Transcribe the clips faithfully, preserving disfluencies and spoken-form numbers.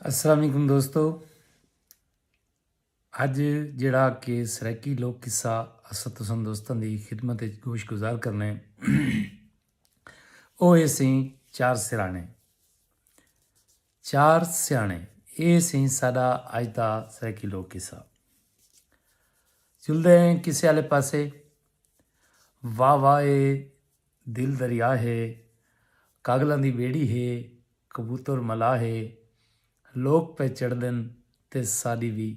السلام علیکم دوستو۔ اڄ جیڑھا کہ سرائیکی لوک قصہ اساں تساں دوستاں دی خدمت وچ گوش گزار کرنے، او ہے سئیں چار سراݨے۔ چار سیاݨے، اے سئیں ساݙا اڄ دا سرائیکی لوک قصہ۔ چلدے ہیں قصے والے پاسے۔ واہ واہ اے، دل دریا ہے، کاڳلاں دی ٻیڑی ہے، کبوتر ملاح ہے، لوک پئے چڑھدن تے ساݙی وی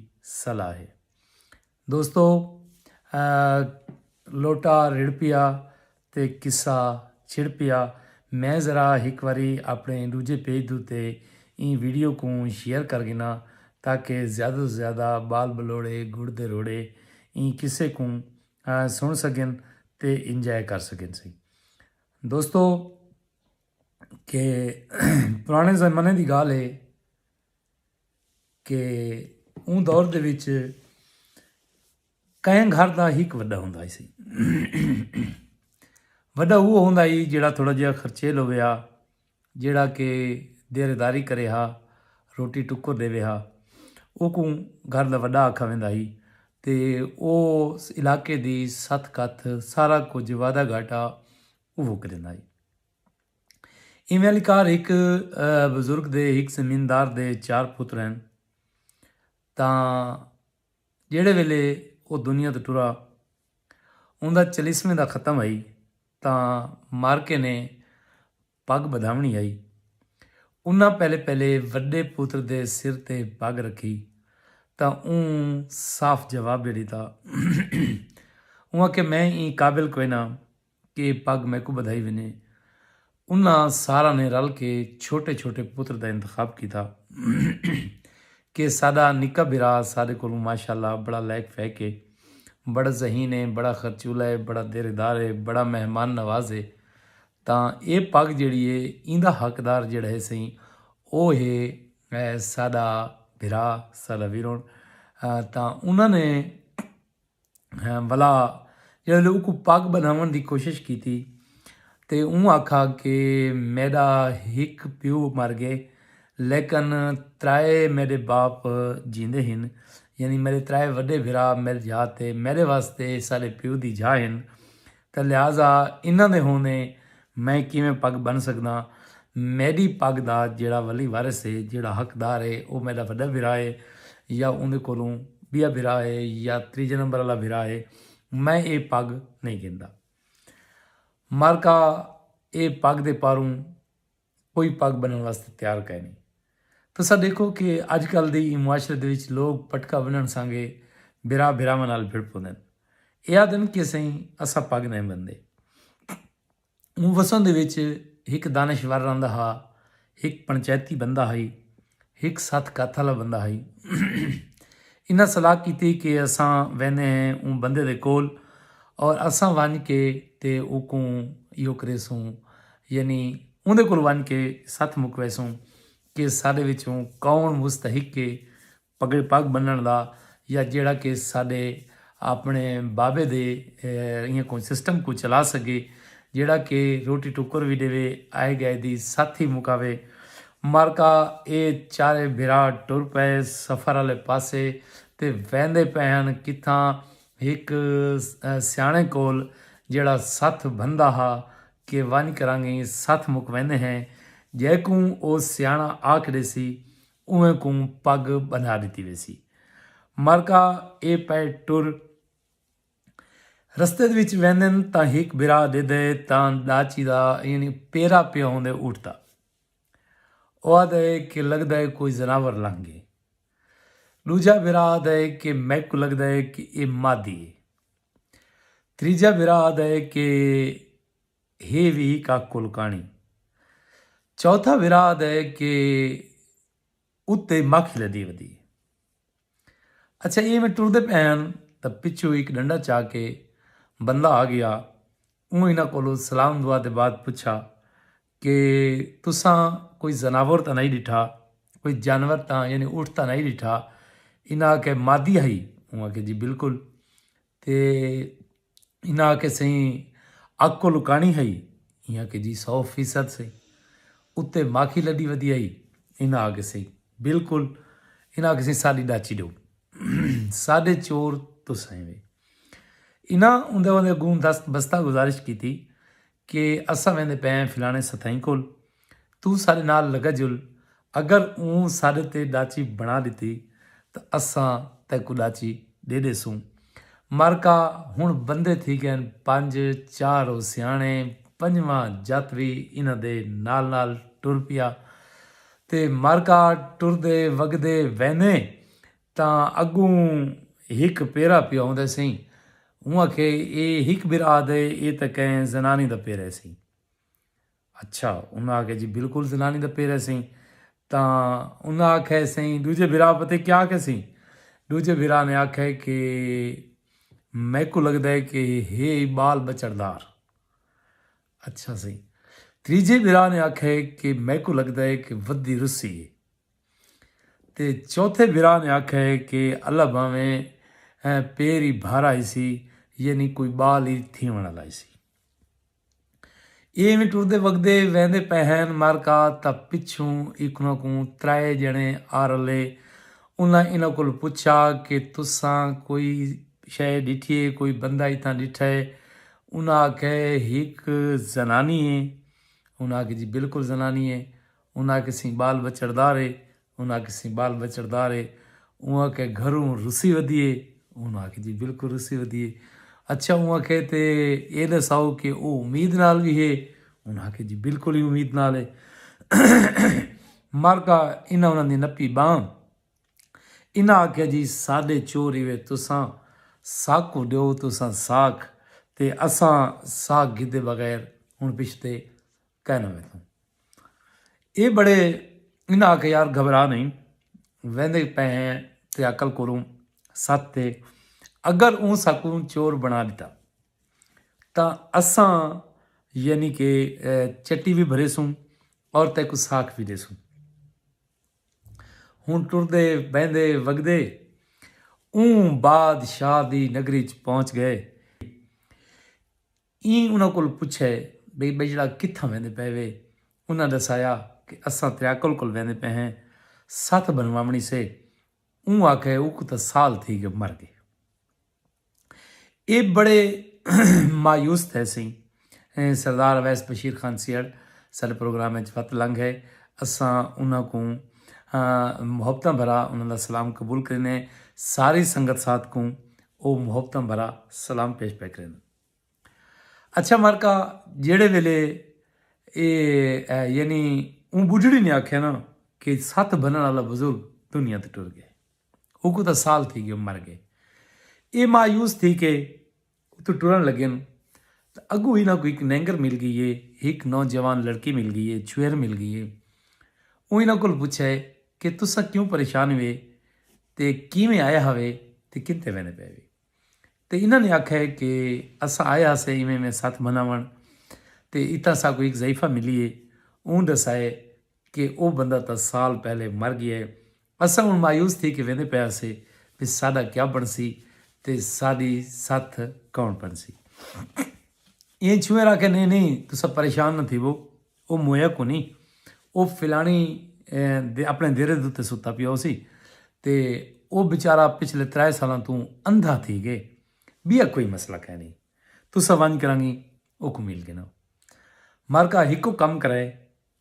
صلاح ہے۔ دوستو، آ، لوٹا رڑھ پیا تے قصہ چھڑ پیا۔ میں ذرا ہک واری اپݨے ݙوجھے پیج دے اتے ایں ویڈیو کوں شیئر کر گھناں، تاکہ زیادہ توں زیادہ ٻال ٻلوڑے، گڑ دے روڑے ایں قصے کوں، آ، سݨ سڳن تے انجوائے کر سڳن سئیں۔ دوستو، کہ پراݨے زمانے دی ڳالھ ہے کہ اوں دور دے وچ کہیں گھر دا ہک وݙا ہوندا ہئی سئیں۔ وݙا اوہ ہوندا ہئی جیڑھا تھوڑا جیہا خرچیل ہووے ہا، جیڑھا کہ دیرے داری کرے ہا، روٹی ٹکر ݙیوے ہا، اوکوں گھر دا وݙا آکھا ویندا ہئی۔ تے او علاقے دی ست کتھ، سارا کجھ، وعدہ گھاٹا اوہ کریندا ہئی۔ ایویں والی کار ہک، آ، بزرگ دے، ہک زمیندار دے چار پتر ہن۔ تاں جیڑھے ویلے او دنیا توں ٹرا، اوندا چلیسویں دا ختم ہئی، تاں مارکے نے پڳ ٻدھاوݨی ہئی۔ انہاں پہلے پہلے وݙے پتر دے سر تے پڳ رکھی، تاں اوں صاف جواب ݙے ݙتا۔ اوں آکھیا، میں ایں قابل کوئناں کہ پڳ میکوں ٻدھائی ونڄے۔ انہاں ساراں نے رل کے چھوٹے چھوٹے پتر دا انتخاب کیتا کہ ساݙا نکا بھرا ساݙے کولوں ماشاءاللہ بڑا لائق فائق ہے، بڑا ذہین ہے، بڑا خرچولا ہے، بڑا دیرے دار ہے، بڑا مہمان نواز ہے۔ تاں اے پڳ جیڑھی ہے، ایندا حقدار جیڑھا ہے سئیں، او ہے، اے، ساݙا بھرا، ساݙا ویرݨ۔ آ، تاں انہاں نے ہاں، ولا جیڑھے ویلے اوکوں پڳ ٻدھاوݨ دی کوشش کیتی تے اوں آکھا کہ میݙا ہک پیو مر ڳئے، لیکن ترائے میݙے باپ جیندے ہن، یعنی میݙے ترائے وݙے بھرا میݙے جھا تے میݙے واسطے ساݙے پیو دی جھا ہن، تاں لہذا انہاں دے ہوندے میں کیویں پڳ ٻن سڳداں؟ میݙی پڳ دا جیڑھا ولی وارث ہے، جیڑھا حقدار ہے، او میݙا وݙا بھرا ہے یا اوندے کولوں ٻیا بھرا ہے یا تریجھے نمبر والا بھرا ہے، میں اے پڳ نہیں گھندا۔ مارکا اے پڳ دے پاروں کوئی پڳ ٻنݨ واسطے تیار کائنی۔ تساں ݙیکھو کہ اڄ کل دے ایں معاشرے دے وچ لوک پٹکا ونڄݨ سانگے بھرا بھراواں نال بھڑ پوندن۔ اے آہدن کہ سئیں اساں پڳ نہیں ٻندے۔ اوں وسوں دے وچ ہک دانشور رہندا ہا، ہک پنچایتی بندہ ہئی، ہک ست کتھ والا بندہ ہئی۔ انہاں صلاح کیتی کہ اساں ویندے ہیں اوں بندے دے کول اور اساں ونڄ کے تے اوکوں ایہو کریسوں، یعنی اوندے کول ونڄ کے ست مکویسوں کہ ساݙے وچوں کون مستحق ہے پڳ پڳ ٻنݨ دا، یا جیڑھا کہ ساݙے اپݨے بابے دے، اے، ایہاں کوں سسٹم کوں چلا سڳے، جیڑھا کہ روٹی ٹکر وی ݙیوے، آئے ڳئے دی ساتھی مکاوے۔ مارکا اے چارے بھرا ٹر پئے سفر والے پاسے تے ویندے پئے ہن، کتھاں ہک، اے، سیاݨے کول جیڑھا ست بھندا ہا کہ ونڄ کرانگیں ست مکویندے ہیں، جیکوں او سیاݨا آکھ ݙیسی، اوویں کوں پڳ ٻندھا ݙتی ویسی۔ مارکا اے پئے ٹر رستے دے وچ ویندن تاں ہک بھرا ݙیدھے تاں ݙاچی دا، یعنی پیرا پیا ہوندے اٹھ دا۔ او آہدے کہ لڳدے کوئی زناور لنگھ ڳئے۔ ݙوجھا بھرا آہدے کہ میکوں لڳدے کہ اے مادی ہے۔ تریجھا بھرا آہدے کہ ہے وی ہک اکھ کلکاݨی۔ چوتھا بھرا آہدے کہ اتے ماکھی لدی ودی۔ اچھا، ایویں ٹردے پئے ہن تاں پچھوں ہک ݙنڈا چا کے بندہ آ ڳیا۔ اوں انہاں کولوں سلام دعا دے بعد پچھا کہ تساں کوئی زناور تاں نہیں ݙٹھا، کوئی جانور تاں یعنی اٹھ تاں نہیں ݙٹھا؟ انہاں آکھیا مادی ہئی؟ اوں آکھیا جی بالکل۔ تے انہاں آکھیا سئیں اکھ کلکاݨی ہئی؟ ایں آکھیا جی سو فیصد سئیں۔ اتے ماکھی لݙی ودی ہئی؟ انہاں آکھیا سئیں بالکل۔ انہاں آکھیسی ساݙی ݙاچی ݙیو، ساݙے چور تساں ہیوے۔ انہاں اوندے اوندے اڳوں دست بستہ گزارش کیتی کہ اساں ویندے پئے ہیں فلاݨے ستھائیں کول، توں ساݙے نال لڳا جل، اگر اوں ساݙے تے ݙاچی بݨا ݙتی تاں اساں تیکوں ݙاچی ݙے ݙیسوں۔ مارکا ہݨ بندے تھی ڳئن پنج، چار او سیاݨے، پنجواں جت وی انہاں دے نال نال ٹر پیا۔ تے مارکا ٹردے وڳدے ویندے تاں اڳوں ہک پیرا پیا ہوندے سئیں۔ اوں آکھے اے ہک بھرا دے، اے تاں کہیں زنانی دا پیرا ہے سئیں۔ اچھا، انہاں آکھے جی بالکل زنانی دا پیرا ہے سئیں۔ تاں انہاں آکھے سئیں ݙوجھے بھرا پتے کیا آکھے سئیں؟ ݙوجھے بھرا نے آکھے کہ میکوں لڳدا ہے کہ ہے ٻال ٻچڑدار۔ اچھا سئیں۔ تریجھے بھرا نے آکھے کہ میکوں لڳدا ہے کہ ودی رسی ہے۔ تے چوتھے بھرا نے آکھے کہ اللہ بھاویں پیر ہی بھارا ہیسی، یعنی کوئی ٻال ہی تھیوݨ والا ہیسی۔ ایویں ٹردے وڳدے ویندے پئے ہن مارکا تاں پچھوں ایکوں کوں ترائے ڄݨے آ رلے۔ انہاں انہاں کول پچھا کہ تساں کوئی شے ݙٹھی ہے، کوئی بندہ اتھاں ݙٹھا ہے؟ انہاں آکھے ہک زنانی ہے۔ انہاں آکھے جی بالکل زنانی ہے۔ انہاں آکھے سئیں ٻال ٻچڑدار ہے؟ انہاں آکھے سئیں ٻال ٻچڑدار ہے۔ اوں آکھے گھروں رسی ودی ہے؟ انہاں آکھے جی بالکل رسی ودی ہے۔ اچھا اوں آکھے تے اے ݙساؤ کہ او امید نال وی ہے؟ انہاں آکھے جی بالکل ہی امید نال ہے۔ مارکا انہاں انہاں دی نپی ٻانہہ۔ انہاں آکھیا جی ساݙے چور ہیوے تساں، ساکوں ݙیو تساں ساکھ، تے اساں ساکھ گھدے بغیر ہݨ پچھتے کائناں ویسوں۔ اے بڑے انہاں آکھیا یار گھبرا نئیں، ویندے پئے ہیں تریاکل کولوں ست تے، اگر اوں ساکوں چور بݨا ݙتا تاں اساں یعنی کہ چٹی وی بھریسوں اور تیکوں ساکھ وی ݙیسوں۔ ہݨ ٹردے ٻہندے وڳدے اوں بادشاہ دی نگری اچ پہنچ ڳئے۔ ایں انہاں کول پچھے بھئی ٻجڑا کتھاں ویندے پئے وے؟ انہاں ݙسایا کہ اساں تریاکل کول ویندے پئے ہیں، ستھ بنواوݨی سے۔ اوں آکھے اوکوں تاں سال تھی ڳئے مر ڳئے۔ اے بڑے مایوس تھئے سئیں۔ سردار اویس بشیر خان سیہڑ ساݙے پروگرام اچ وت لنگھ ہے۔ اساں انہاں کوں محبتاں بھرا انہاں دا سلام قبول کریندے ہیں۔ ساری سنگت ساتھ کوں او محبتاں بھرا سلام پیش پئے کریندن۔ اچھا مارکا جیڑھے ویلے اے یعنی اوں ٻڈھڑی نے آکھیا نا کہ ستھ بھنݨ والا بزرگ دنیا تے ٹر ڳئے، اوکوں تاں سال تھی ڳئے مر ڳئے۔ اے مایوس تھی کے اتوں ٹرݨ لڳن تاں اڳوں انہاں کوں ہک نینگر مل ڳئی ہے، ہک نوجوان لڑکی مل ڳئی ہے، چھوہر مل ڳئی ہے۔ اوں انہاں کول پچھے کہ تساں کیوں پریشان وے تے کیویں آیا ہاوے تے کتھے ویندے پئے وے؟ تے انہاں نے آکھیا ہے کہ اساں آئے ہاسے ایویں ایویں ستھ بھناوݨ تے اتھاں ساکوں ہک ضعیفہ ملی ہے۔ اوں ݙسائے کہ او بندہ تاں سال پہلے مر ڳیا ہے۔ اساں ہݨ مایوس تھی کے ویندے پئے ہاسے بھئی ساݙا کیا بݨسی تے ساݙی ستھ کون بھنسی؟ ایں چھوہر آکھے نئیں نئیں تساں پریشان نہ تھیوو، او مویا کونی، او فلاݨی اپݨے دیرے دے اتے ستا پیا ہوسی تے او بیچارہ پچھلے ترائے سالاں توں اندھا تھی ڳئے، ٻیا کوئی مسئلہ کائنی۔ تساں ونڄ کرانگی اوکوں مل گھنو۔ مارکا ہکو کم کرائے،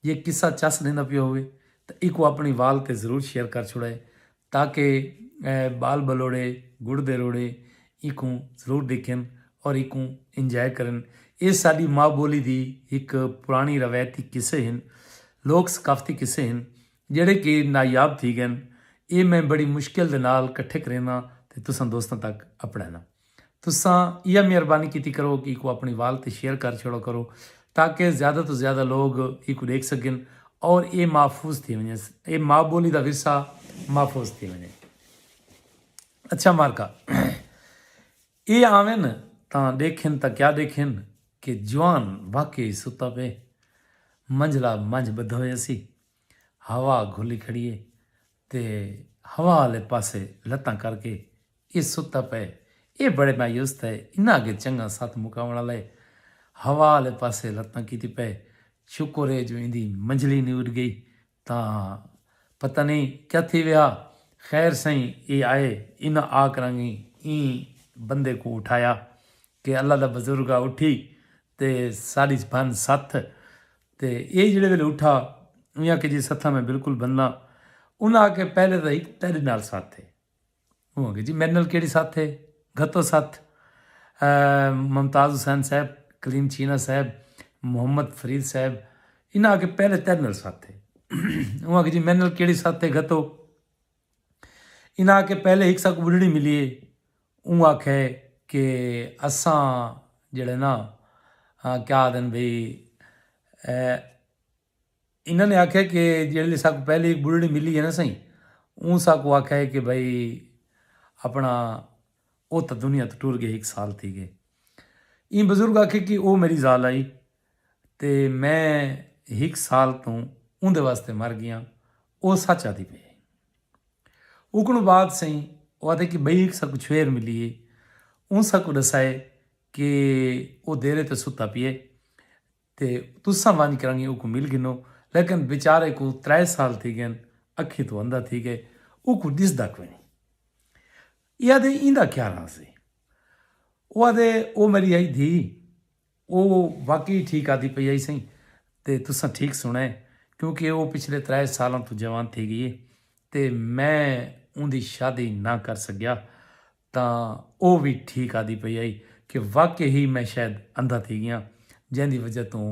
جے قصہ چس ݙیندا پیا ہووے تاں ایکوں اپݨی وال تے ضرور شیئر کر چھوڑائے تاکہ ٻال ٻلوڑے، گڑ دے روڑے ایکوں ضرور ݙیکھن اور ایکوں انجوائے کرن۔ اے ساݙی ماء ٻولی دی ہک پراݨی روایتی قصے ہن، لوک ثقافتی قصے ہن جیڑھے کہ نایاب تھی ڳئن۔ اے میں بڑی مشکل دے نال کٹھے کرینداں تے تساں دوستاں تک اپڑینداں۔ تساں ایہا مہربانی کیتی کرو کہ ایکوں اپݨی وال تے شیئر کر چھوڑا کرو تاکہ زیادہ توں زیادہ لوگ ایکوں ݙیکھ سڳن اور اے محفوظ تھی ونڄے، اے ماء ٻولی دا ورثہ محفوظ تھی ونڄے۔ اچھا مارکا اے آون تاں ݙیکھن تاں کیا ݙیکھن کہ جوان واقعی ستا پئے، منجھلا منجھ ٻدھا ہویا سی، ہوا گھلی کھڑی ہے تے ہوا آلے پاسے لتاں کر کے اے ستا پئے۔ اے بڑے مایوس تھئے، انہاں اگے چنگا ستھ مکاوݨ آلا ہے۔ ہوا آلے پاسے لتاں کیتی پئے۔ شکر ہے جو ایندی منجھلی نی اݙ ڳئی تاں پتہ نئیں کیا تھی ویا۔ خیر سئیں، اے آئے، انہاں آ کرانگی ایں بندے کوں اٹھایا کہ اللہ دا بزرگ آ، اٹھی تے ساݙی بھن ستھ۔ تے اے جیڑھے ویلے اٹھا، ایں آکھیا جی ستھاں میں بالکل بنداں۔ انہاں آکھیا پہلے تاں ہک تیݙے نال ستھ ہے۔ اوں آکھیا جی میݙے نال کیڑھی ستھ ہے؟ گھتو ستھ۔ ممتاز حسین صاحب، کلیم چینا صاحب، محمد فرید صاحب، انہاں آکھیا پہلے تیݙے نال ستھ ہے۔ اوں آکھیا جی میݙے نال کیڑھی ستھ ہے گھتو؟ انہاں آکھیا پہلے ہک ساکوں ٻڈھڑی ملی ہے۔ اوں آکھیا کہ اساں جیڑھے نا، کیا آکھدن بھئی، انہاں نے آکھیا کہ جیڑھے ساکوں پہلے ہک ٻڈھڑی ملی ہے نا سئیں، اوں ساکوں آکھیا ہے کہ بھئی اپݨا او تاں دنیا توں ٹر ڳئے، ہک سال تھی ڳئے۔ ایں بزرگ آکھیا کہ او میݙی ذال ہئی تے میں ہک سال توں اوندے واسطے مر ڳیاں۔ او سچ آہدی پئی ہئی۔ اوکوں بعد سئیں او آہدے کہ ٻئی ہک ساکوں چھوہر ملی ہے، اوں ساکوں ݙسائے کہ او دیرے تے ستا پئے تے تساں ونڄ کرانگی اوکوں مل گھنو۔ لیکن بیچارے کوں ترائے سال تھی ڳئن، اکھیں توں اندھا تھی ڳئے، اوکوں ݙسدا کوئنی۔ اے آہدے ایندا کیا راز ہے؟ او آہدے او میݙی ہئی دھی، او واقعی ٹھیک آہدی پئی ہئی سئیں۔ تے تساں ٹھیک سݨئے، کیونکہ او پچھلے ترائے سالاں توں جوان تھی ڳئی ہے تے میں اوندی شادی نہ کر سڳیا۔ تاں او وی ٹھیک آہدی پئی ہئی کہ واقعی میں شاید اندھا تھی ڳیاں، جیندی وجہ توں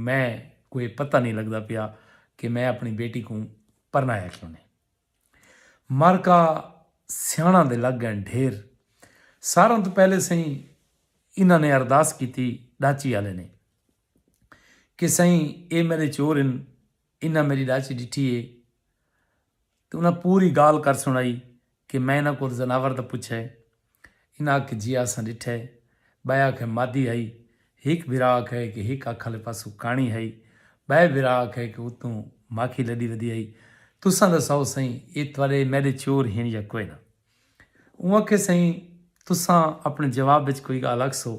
میں کوئی پتہ نئیں لڳدا پیا کہ میں اپݨی بیٹی کوں پرݨایا کیوں نئیں۔ مارکا سیاݨاں دے لڳ ڳئن ڈھیر۔ ساراں توں پہلے سئیں انہاں نے ارداس کیتی، ݙاچی آلے نے، کہ سئیں اے میݙے چور ہن، انہاں میݙی ݙاچی ݙٹھی ہے۔ تے انہاں پوری ڳالھ کر سݨائی کہ میں انہاں کول زناور دا پچھے۔ انہاں آکھے جی اساں ݙٹھے۔ ٻئے آکھے مادی ہئی۔ ہک بھرا آکھے کہ ہک اکھ آلے پاسوں کاݨی ہئی۔ ٻئے بھرا آکھے کہ اتوں ماکھی لݙی ودی ہئی۔ تساں ݙساؤ سئیں، اے تہاݙے میݙے چور ہن یا کوئے نہ؟ اوں آکھے سئیں، تساں اپݨے جواب وچ کوئی ڳالھ آکھسو۔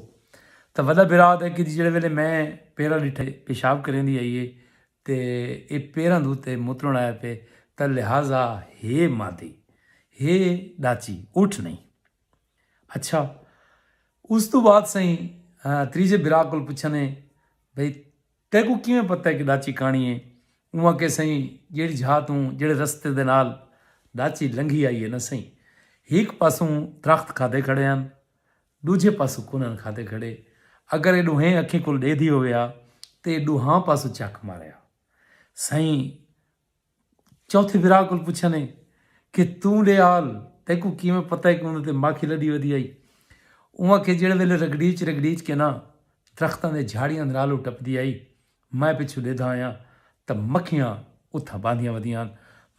تاں وݙا بھرا آہدے کہ جیڑھے ویلے میں پیرا ݙٹھے پیشاب کریندی آئی ہے، تے اے پیراں دے اتے مترݨ آیا پئے، تاں لہذا ہے مادی، ہے ݙاچی، اٹھ نئیں۔ اچھا، اس توں بعد سئیں تریجھے بھرا کول پچھن ہے بھئی تیکوں کیویں پتہ ہے کہ ݙاچی کاݨی ہے؟ اوں آکھے سئیں جیڑھی جھا توں جیڑھے رستے دے نال ݙاچی لنگھی آئی ہے نا سئیں، ہک پاسوں درخت کھادے کھڑے ہن، ݙوجھے پاسوں کنن کھادے کھڑے۔ اگر اے ݙوہیں اکھیں کول ݙیہدی ہووے ہا تے اے ݙوہاں پاسوں چک مارے ہا۔ سئیں چوتھے بھرا کول پچھن ہے کہ توں ݙے آل تیکوں کیویں پتہ ہے کہ اوندے تے ماکھی لݙی ودی ہئی؟ اوں آکھے جیڑھے ویلے رگڑیچ رگڑیچ کے نا درختاں دے جھاڑیاں دے نالوں ٹپدی آئی، میں پچھوں ݙیہدا آیاں تاں مکھیاں اتھاں ٻاہندیاں ودیاں ہن۔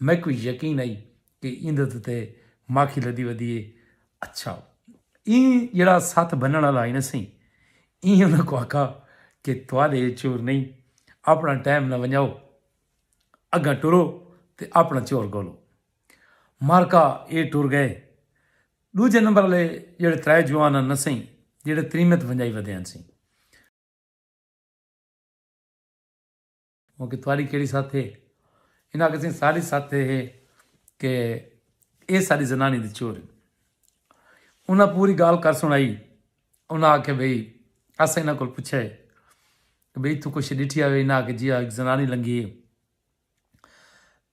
میکوں یقین ہئی کہ ایندے تے ماکھی لدی ودی ہے۔ اچھا، ایں جیڑھا ستھ بھنݨ آلا ہئی نا سئیں، ایں انہاں کوں آکھا کہ تہاݙے اے چور نئیں، اپݨا ٹائم نہ ونڄاؤ، اڳاں ٹرو تے اپݨا چور ڳولو۔ مارکا اے ٹر ڳئے۔ ݙوجھے نمبر آلے جیڑھے ترائے جوان ہن نا سئیں، جیڑھے تریمت ونڄائی ودے ہن سئیں۔ اوں آکھے تہاݙی کیڑھی ستھ ہے؟ انہاں آکھیا سئیں ساݙی ستھ اے ہے کہ اے ساݙی زنانی دے چور ہن۔ انہاں پوری ڳالھ کر سݨائی۔ انہاں آکھیا بھئی اساں انہاں کول پچھیا ہے کہ بھئی اتھوں کجھ ݙٹھیا ہووے؟ انہاں آکھیا جی ہا ہک زنانی لنگھی ہے۔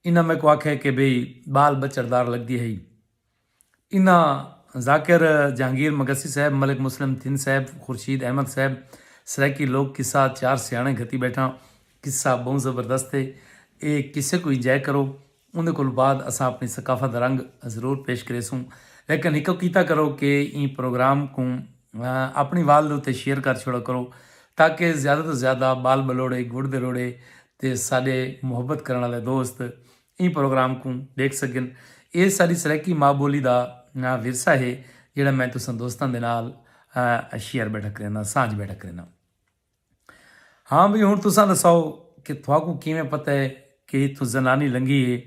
انہاں میکوں آکھیا کہ بھئی ٻال ٻچڑدار لڳدی ہئی۔ انہاں ذاکر جہانگیر مگسی صاحب، ملک مسلم تھن صاحب، خورشید احمد صاحب، سرائیکی لوک قصہ چار سیاݨے گھتی ٻیٹھاں۔ قصہ ٻہوں زبردست ہے۔ اے قصے کوں انجوائے کرو۔ اوندے کولوں بعد اساں اپݨی ثقافت دا رنگ ضرور پیش کریسوں۔ لیکن ہکو کیتا کرو کہ ایں پروگرام کوں اپݨی وال دے اتے شیئر کر چھوڑا کرو، تاکہ زیادہ توں زیادہ ٻال ٻلوڑے، گڑ دے روڑے تے ساݙے محبت کرݨ آلے دوست ایں پروگرام کوں ݙیکھ سڳن۔ اے ساݙی سرائیکی ماء ٻولی دا ورثہ ہے، جیڑھا میں تساں دوستاں دے نال شیئر ٻیٹھا کرینداں، سانجھ ٻیٹھا کرینداں۔ ہاں بھئی، ہݨ تساں ݙساؤ کہ تہاکوں کیویں پتہ ہے کہ اتھوں زنانی لنگھی ہے؟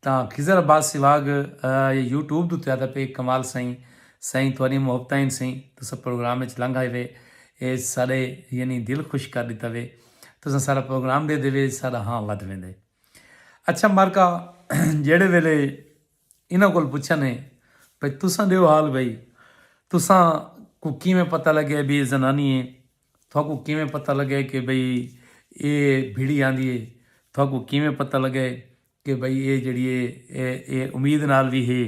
تاں خضر عباس سواگ یوٹیوب دے اتے آہدا پئے، کمال سئیں، سئیں تہاݙیاں محبتاں ہن سئیں، تساں پروگرام وچ لنگھ آئے وے، اے ساݙے یعنی دل خوش کر ݙتا وے، تساں سارا پروگرام ݙیہدے وے، ساݙا ہاں ودھ ویندے۔ اچھا مارکا، جیڑھے ویلے انہاں کول پچھن ہے بھئی تساں ݙیو حال بھئی تساں کوں کیویں پتہ لڳے بھئی اے زنانی ہے؟ تہاکوں کیویں پتہ لڳے کہ بھئی اے بھیڑی آندی ہے؟ تہاکوں کیویں پتہ لڳے کہ بھئی اے جیڑھی ہے اے اے امید نال وی ہے؟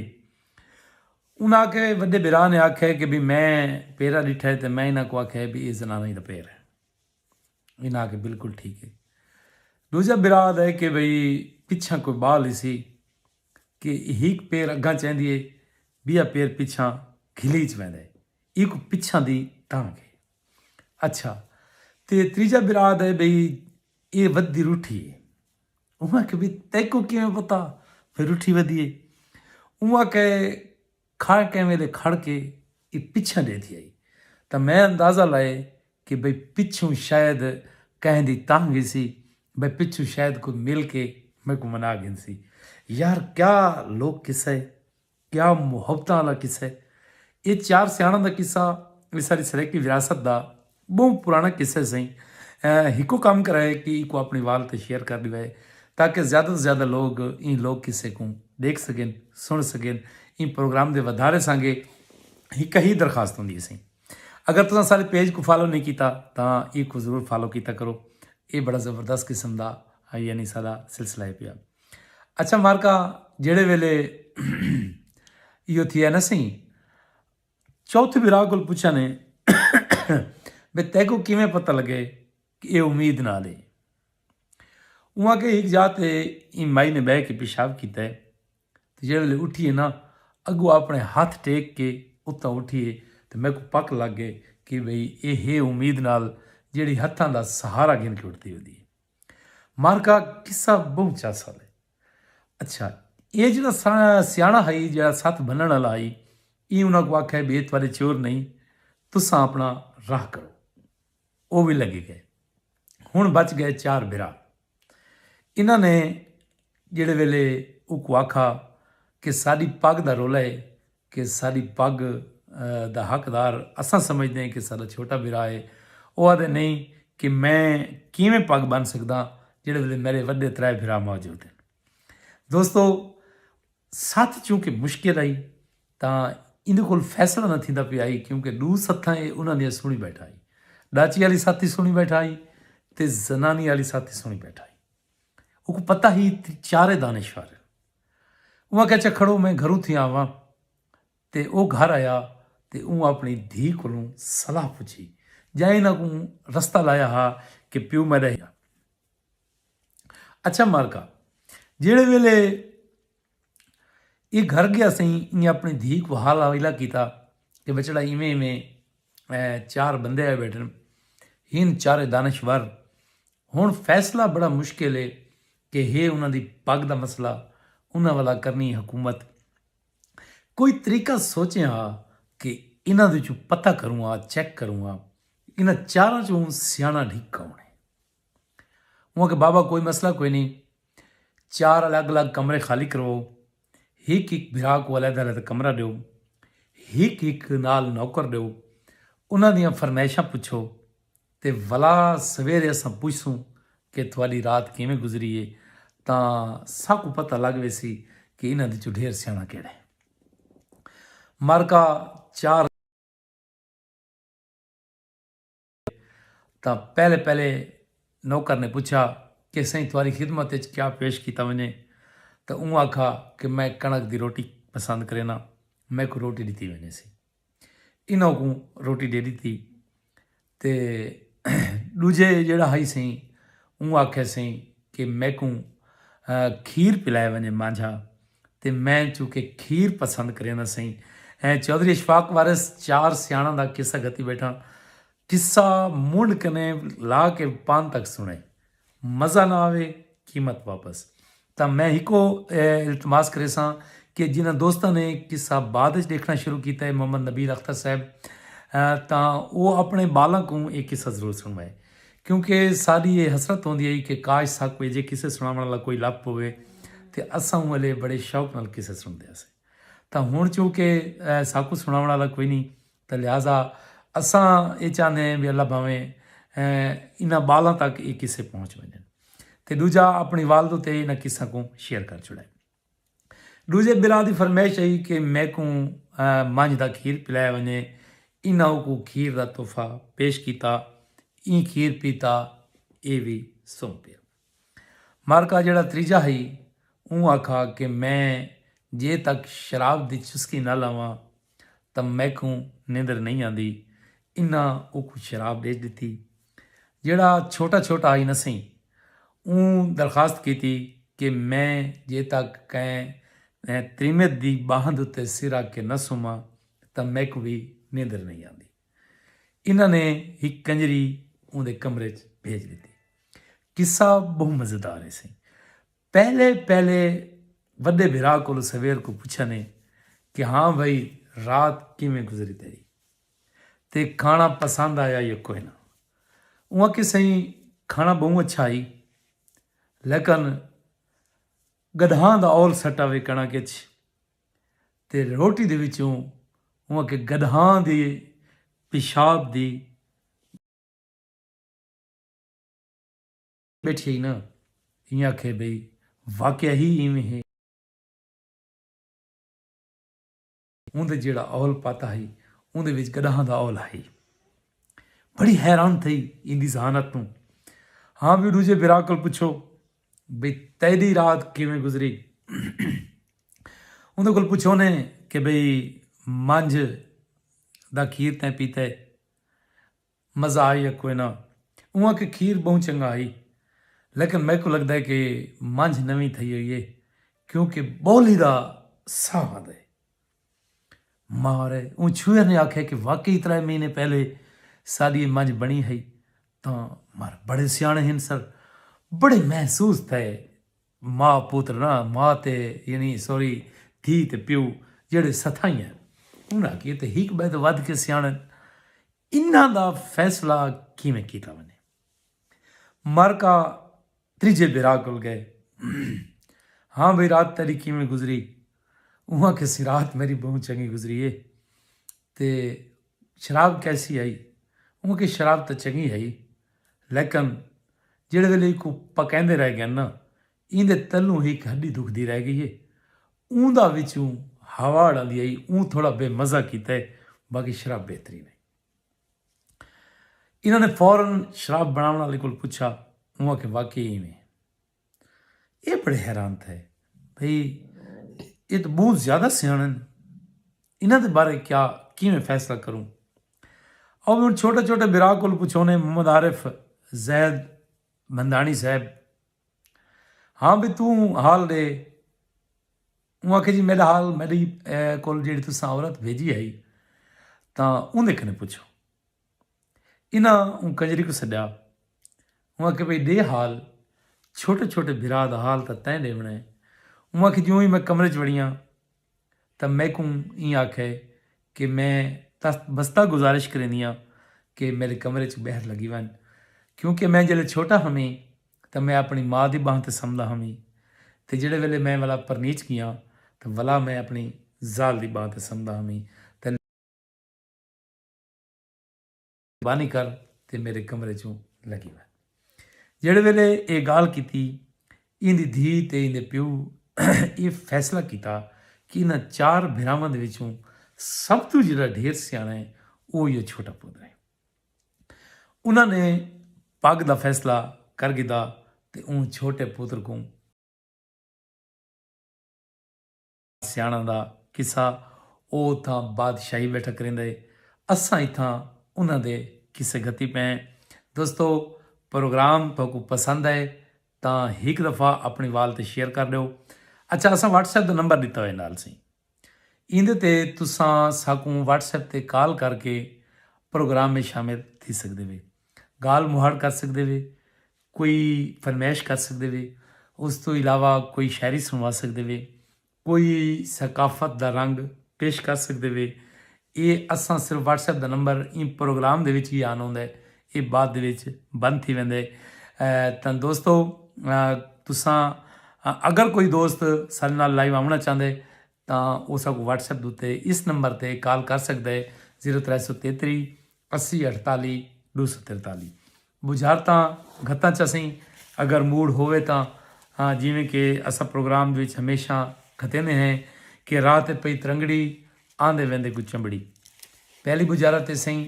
انہاں آکھیا، وݙے بھرا نے آکھیا کہ بھئی میں پیرا ݙٹھا ہے تے میں انہاں کوں آکھیا ہے بھئی اے زنانہ ہی دا پیر ہے۔ انہاں آکھیا بالکل ٹھیک ہے۔ ݙوجھا بھرا آہدا ہے کہ بھئی پچھاں کوئی ٻال ہسی کہ ہک پیر اڳاں چیندی ہے، ٻیا پیر پچھاں گھلیچ ویندا ہے، ایکوں پچھاں دی تنگ ہے۔ اچھا، تے تریجھا بھرا آہدا ہے بھئی اے ودھی رٹھی ہے۔ اوں آکھیا بھئی تیکوں کیویں پتہ بھئی رٹھی ودھی ہے؟ اوں آکھیا کھا کہیں ویلے کھڑ کے اے پچھاں ݙیہدی آئی تاں میں اندازہ لائے کہ بھئی پچھوں شاید کہیں دی تنگ ہسی، بھئی پچھوں شاید کوئی مل کے میکوں منا گھنسی۔ یار کیا لوک قصہ ہے، کیا محبتاں آلا قصہ ہے۔ اے چار سیاݨاں دا قصہ، اے ساݙی سرائیکی وراثت دا ٻہوں پراݨا قصہ ہے سئیں۔ ہکو کم کرائے کہ ایکوں اپݨی وال تے شیئر کر ݙیوائے تاکہ زیادہ توں زیادہ لوک ایں لوک قصے کوں ݙیکھ سڳن، سݨ سڳن۔ ایں پروگرام دے ودھارے سانگے ہک ہی درخواست ہوندی ہے سئیں، اگر تساں ساݙے پیج کوں فالو نہیں کیتا تاں ایکوں ضرور فالو کیتا کرو۔ اے بڑا زبردست قسم دا یعنی ساݙا سلسلہ ہے پیا۔ اچھا مارکا، جیڑھے ویلے ایہو تھیا نا سئیں، چوتھے بھرا کول پچھا نے بھئی تیکوں کیویں پتہ لڳے کہ اے امید نال ہے؟ اوں آکھیا ہک جاہ تے ایں مائی نے ٻہہ کے پیشاب کیتا ہے تے جیڑھے ویلے اٹھی ہے نا اڳوں اپݨے ہتھ ٹیک کے اتاں اٹھی ہے تے میکوں پک لڳ ڳئے کہ بھئی اے ہے امید نال جیڑھی ہتھاں دا سہارا گھن کے اٹھدی ودی ہے۔ مارکا قصہ ٻہوں چاسل ہے۔ اچھا، اے جیڑھا سا سیاݨا ہئی جیڑھا ستھ بھنݨ آلا ہئی، ایں انہاں کوں آکھیا بھئی اے تہاݙے چور نئیں، تساں اپݨا راہ کرو۔ او وی لڳی ڳئے۔ ہݨ بچ ڳئے چار بھرا۔ انہاں نے جیڑھے ویلے اوکوں آکھا کہ ساݙی پڳ دا رولا ہے کہ ساݙی پڳ دا حقدار اساں سمجھدے ہیں کہ ساݙا چھوٹا بھرا ہے، او آہدے نہیں کہ میں کیویں پڳ ٻن سڳداں جیڑھے ویلے میݙے وݙے ترائے بھرا موجود ہن۔ دوستو، ستھ چونکہ مشکل آئی تاں ایندے کول فیصلہ نہ تھیندا پیا ہئی کیونکہ ݙو ستھاں اے انہاں دیاں سݨی ٻیٹھا ہئی، ݙاچی آلی ستھ ہی سݨی ٻیٹھا ہئی تے زنانی آلی ستھ ہی سݨی ٻیٹھا ہئی۔ اوکوں پتہ ہی چارے دانشور ہن۔ اوں آکھیا اچھا کھڑو میں گھروں تھی آواں۔ تے او گھر آیا تے اوں اپݨی دھی کولوں صلاح پچھی جاں انہاں کوں رستہ لایا ہا کہ پیو میݙا ہی۔ اچھا مارکا، جیڑھے ویلے اے گھر ڳیا سئیں ایں اپݨی دھی کوں حال حویلہ کیتا کہ بچڑا ایویں ایویں چار بندے آئے ٻیٹھن ہن چارے دانشور۔ ہݨ فیصلہ بڑا مشکل ہے کہ ہے انہاں دی پڳ دا مسئلہ انہاں والا کرنی حکومت کوئی طریقہ سوچیں ہا کہ انہاں دے وچوں پتہ کروں ہا چیک کروں ہا انہاں چاراں چوں سیاݨا ڈھک کون ہے۔ اوں آکھیا بابا کوئی مسئلہ کوئی نہیں، چار الگ الگ کمرے خالی کرواؤ، ہک ہک بھرا کوں علیحدہ علیحدہ کمرہ ݙیو، ہک ہک نال نوکر ݙیو، انہاں دیاں فرمائشاں پچھو تے ولا سویرے اساں پچھسوں کہ تہاݙی رات کیویں گزری ہے تاں ساکوں پتہ لڳ ویسی کہ انہاں دے چوں ڈھیر سیاݨا کیڑھا ہے۔ مارکا چار تاں پہلے پہلے نوکر نے پچھا کہ سئیں تہاݙی خدمت اچ کیا پیش کیتا ونڄے؟ تاں اوں آکھا کہ میں کݨک دی روٹی پسند کرینداں، میکوں روٹی ݙتی ونڄے سی۔ انہاں کوں روٹی ݙے ݙتی تے ݙوجھے جیڑھا ہئی سئیں اوں آکھیا سئیں کہ میکوں کھیر پلائے ونڄے مانجھا تے میں چونکہ کھیر پسند کرینداں سئیں۔ چوہدری اشفاق وارث چار سیاݨاں دا قصہ گھتی ٻیٹھاں۔ قصہ منڈھ کنیں لا کے پان تک سݨے، مزہ نہ آوے قیمت واپس۔ تاں میں ہکو التماس کریساں کہ جنہاں دوستاں نے قصہ بعد وچ ݙیکھݨا شروع کیتا ہے محمد نبیل اختر صاحب تاں او اپݨے ٻالاں کوں اے قصہ ضرور سݨوائے کیونکہ ساݙی اے حسرت ہوندی ہئی کہ کاش ساکوں ایجھے قصے سݨاوݨ آلا کوئی لبھ پووے تے اساں اوں ویلے بڑے شوق نال قصے سݨدے ہاسے۔ تاں ہݨ چونکہ ساکوں سݨاوݨ آلا کوئی نی تاں لہذا اساں اے چاہندے ہیں بھئی اللہ بھاویں انہاں ٻالاں تک اے قصے پہنچ ونڄن تے ݙوجھا اپݨی والد اتے انہاں قصاں کوں شیئر کر چھوڑائے۔ ݙوجھے بھرا دی فرمائش ہئی کہ میکوں منجھ دا کھیر پلائے ونڄے۔ انہاں اوکوں کھیر دا تحفہ پیش کیتا۔ ایں کھیر پیتا، اے وی سم پیا۔ مارکا جیڑھا تریجھا ہئی، اوں آکھا کہ میں جے تک شراب دی چسکی نہ لواں تاں میکوں نیندر نئیں آندی۔ انہاں اوکوں شراب ݙیچ ݙتی۔ جیڑھا چھوٹا چھوٹا ہئی نہ سئیں، اوں درخواست کیتی کہ میں جے تک کہیں تریمت دی ٻاہند اتے سر رکھ کے نہ سماں تاں میکوں وی نیندر نئیں آندی۔ انہاں نے ہک کنجری اوندے کمرے ءچ بھیج ݙتی۔ قصہ ٻہوں مزیدار ہے سئیں۔ پہلے پہلے وݙے بھرا کولوں سویر کوں پچھن ہے کہ ہاں بھئی، رات کیویں گزری تیݙی؟ تے کھاݨا پسند آیا یا کوئ نہ؟ اوں آکھیا سئیں، کھاݨا ٻہوں اچھا ہئی، لیکن گݙہاں دا اول سٹا وے کݨک ءچ، تے روٹی دے وچوں اوں آکھیا گݙہاں دی پیشاب دی ٻیٹھی ہئی نا۔ ایں آکھے بھئی، واقعہ ہی ایویں ہے۔ اوندے جیڑھا اول پاتا ہئی، اوندے وچ گݙہاں دا اول ہئی۔ بڑی حیران تھئی ایندی ذہانت توں۔ ہاں وی ݙوجھے بھرا کول پچھو بھئی، تیݙی رات کیویں گزری؟ اوندے کول پچھو نے کہ بھئی، منجھ دا کھیر تیں پیتے؟ مزہ آئی یا کوئ نہ؟ اوں آکھیا کھیر ٻہوں چنڳا ہئی، لیکن میکوں لڳدا ہے کہ منجھ نویں تھئی ہوئی ہے، کیونکہ ٻولی دا ساہ آندا ہے۔ مار ہے۔ اوں چھوہر نے آکھیا کہ واقعی ترائے مہینے پہلے ساݙی منجھ بݨی ہئی تاں مار بڑے سیاݨے ہن سر، بڑے محسوس تھئے۔ ماء پتر نہ، ماء تے یعنی سوری، دھی تے پیو جیڑھے ستھائی ہن، انہاں کیتے ہک ٻئے توں ودھ کے سیاݨے ہن۔ انہاں دا فیصلہ کیویں کیتا ونڄے؟ مارکا تریجھے بھرا کول ڳئے۔ ہاں بھئی، رات تیݙی کیویں گزری؟ اوں آکھیا سئیں، رات میݙی ٻہوں چنڳی گزری ہے۔ تے شراب کیسی ہئی؟ اوں آکھیا شراب تاں چنڳی ہئی، لیکن جیڑھے ویلے ایکوں پکیندے رہ ڳئے نا، ایندے تلوں ہک ہݙی دکھدی رہ ڳئی ہے۔ اوندا وچوں ہوا اڑاندی ہئی۔ اوں تھوڑا بے مزہ کیتا ہے، باقی شراب بہترین ہئی۔ انہاں نے فورا شراب بݨاوݨ آلے کول پچھا۔ اوں آکھیا واقعی ایویں؟ اے بڑے حیران تھئے بھئی، اے تاں ٻہوں زیادہ سیاݨے ہن، انہاں دے بارے کیا، کیویں فیصلہ کروں؟ او ہݨ چھوٹے چھوٹے بھرا کول پچھونے، محمد عارف زید منداݨی صاحب۔ ہاں بھئی، توں حال ݙے۔ اوں آکھیا جی، میݙا حال، میݙی کول جیڑھی تساں عورت بھیجی ہئی تاں اوندے کنے پچھو۔ انہاں اوں کنجری کوں سݙیا۔ اوں آکھیا بھئی، ݙے حال، چھوٹے چھوٹے بھرا دا حال تاں تیں ݙیوݨا ہے۔ اوں آکھیا جیوں ہی میں کمرے ءچ وڑیاں تاں میکوں ایں آکھے کہ میں دستبستہ گزارش کریندیاں کہ میݙے کمرے ءچ ٻہر لڳی ونڄ، کیونکہ میں جیلے چھوٹا ہمی تاں میں اپݨی ماء دی ٻانہہ تے سمدا ہمی، تے جیڑھے ویلے میں ولا پرنیچ ڳیاں تاں ولا میں اپݨی ذال دی ٻانہہ تے سمدا ہمی۔ تے مہربانی کر تے میݙے کمرے ءچوں لڳی ونڄ۔ جیڑھے ویلے ایہ ڳالھ کیتی، ایندی دھی تے ایندے پیو ایہ فیصلہ کیتا کہ انہاں چار بھراواں دے وچوں سب توں جیڑھا ڈھیر سیاݨا ہے، او ایہو چھوٹا پتر ہے۔ انہاں نے پڳ دا فیصلہ کر گھدا تے اوں چھوٹے پتر کوں سیاݨاں دا قصہ، او اتھاں بادشاہی ٻیٹھا کریندا ہے، اساں اتھاں انہاں دے قصے گھتی پئے ہیں۔ دوستو، پروگرام تہاکوں پسند آئے تاں ہک دفعہ اپݨی وال تے شیئر کر ݙیو۔ اچھا، اساں واٹس ایپ دا نمبر ݙتا ہوئے نال سئیں، ایندے تے تساں ساکوں واٹس ایپ تے کال کر کے پروگرام میں شامل تھی سڳدے وے، ڳالھ مہاڑ کر سڳدے وے، کوئی فرمائش کر سڳدے وے، اس توں علاوہ کوئی شاعری سݨوا سڳدے وے، کوئی ثقافت دا رنگ پیش کر سڳدے وے۔ اے اساں صرف واٹس ایپ دا نمبر ایں پروگرام دے وچ ہی آن ہوندا ہے، اے بعد دے وچ بند تھی ویندا ہے۔ اے، تاں دوستو، اے، تساں، اے، اگر کوئی دوست ساݙے نال لائیو آوݨا چاہندے تاں او ساکوں واٹس ایپ دے اتے اس نمبر تے کال کر سڳدا ہے، زیرو ترے سو تیتری اسی اٹھتالی ݙو سو ترتالی۔ بجھارتاں گھتاں چسیں، اگر موڈ ہووے تاں، ہاں، جیویں کہ اساں پروگرام دے وچ ہمیشہ کھتیندے ہیں کہ راہ تے پئی ترنگڑی، آندے ویندے کوں چنبڑی۔ پہلی بجارت اے سئیں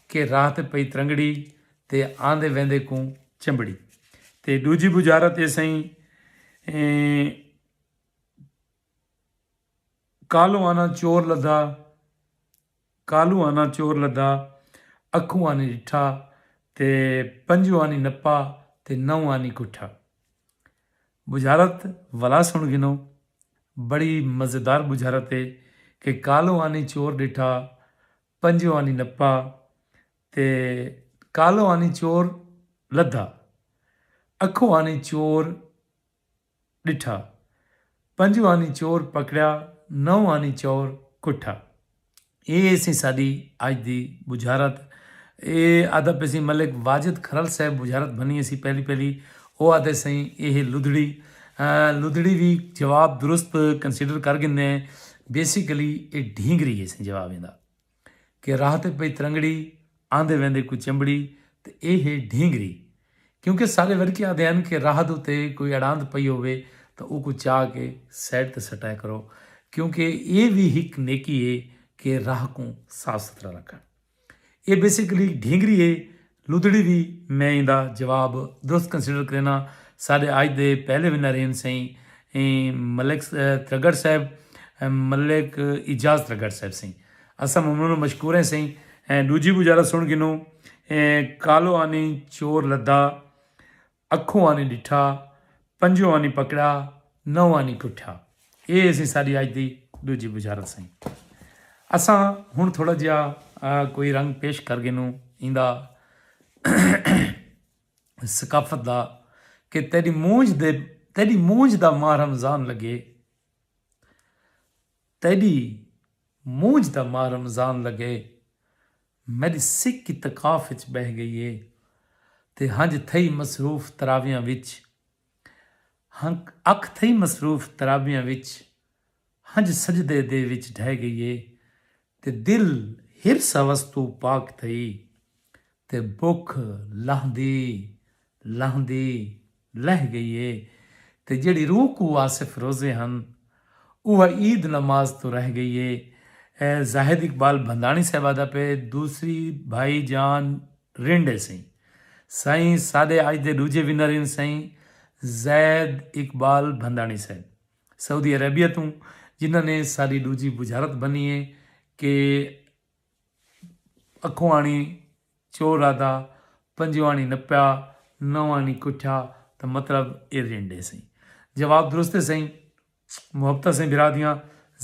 کہ راہ تے پئی ترنگڑی تے آندے ویندے کوں چنبڑی۔ تے ݙوجھی بجارت اے سئیں، ایں، کالوں آنا چور لدھا، کالوں آنا چور لدھا، اکھوں آنی ݙٹھا تے پنجوں آنی نپا تے نو آنی کٹھا۔ بجارت ولا سݨ گھنو، بڑی مزیدار بجارت ہے کہ کالوں آنی چور ݙٹھا، پنجوں آنی نپا تے کالوں آنی چور لدھا، اکھوں آنی چور ݙٹھا، پنجوں آنی چور پکڑیا، نو آنی چور کٹھا۔ اے سی ساݙی اڄ دی بجھارت۔ اے آدھا پئے سی ملک واجد کھرل صاحب بجھارت بھنی اسی پہلی پہلی۔ او آدھے سئیں اے ہے لدھڑی۔ لدھڑی وی جواب درست کنسیڈر کر گھندے ہیں۔ بیسیکلی اے ڈھینگری ہے سئیں جواب ایندا۔ کہ راہ تے پئی ترنگڑی، آندے ویندے کوں چنبڑی، تے اے ہے ڈھینگری۔ کیونکہ سارے ورکی آدھے ہیں کہ راہ دے اتے کوئی اڑاند پئی ہووے تاں اوکوں چا کے سائیڈ تے سٹایا کرو، کیونکہ اے وی ہک نیکی ہے کہ راہ کوں صاف ستھرا رکھݨ۔ اے بیسیکلی ڈھینگری ہے۔ لدھڑی وی میں ایندا جواب درست کنسیڈر کرینا۔ ساڈے اج دے پہلے ونر ہن سئیں ملک ترگڑ صاحب، ملک اعجاز ترگڑ صاحب سئیں۔ اساں ممنون و مشکور ہیں سئیں۔ ڈوجھی گزارش سن گھنوں۔ کالو آنی چور لدا، اکھوں آنی ڈٹھا، پنجوں آنی پکڑا، نو آنی کٹھا۔ اے اسی ساری اج دی دوجی بشارت سائیں۔ اساں ہن تھوڑا جہا کوئی رنگ پیش کر گنوں ایندا ثقافت دا کہ تیری مونج دے تیری مونج دا ماہ رمضان لگے، تیری مونج دا ماہ رمضان لگے، میݙی سک اتکاف اچ ٻہہ ڳئی اے تے ہنج تھئی مصروف تراویاں وچ، ہنک اکھ تھئی مصروف تراویاں وچ، ہنج سجدے دے وچ ڈھہہ ڳئی اے تے دل حرص ہوس توں پاک تھئی تے بکھ لہندی لہندی لہہ ڳئی اے تے جیڑھی روح کوں آصف روزے ہن اوہ عید نماز توں رہ ڳئی اے۔ زاہد اقبال بھنداݨی صاحب آہدا پئے دوسری بھائی جان رنڈ اے سئیں۔ سائیں ساݙے اڄ دے ݙوجھے ونر ہن سائیں زید اقبال بھنداݨی صاحب سعودی عربیہ توں، جنہاں نے ساݙی ݙوجھی بجھارت بھنی اے کہ اکھوں آنی چور آہدا، پنجوں آنی نپیا، نو آنی کٹھیا تاں مطلب اے رنڈ اے سئیں۔ جواب درست اے سئیں۔ محبتاں سئیں بھرا دیاں۔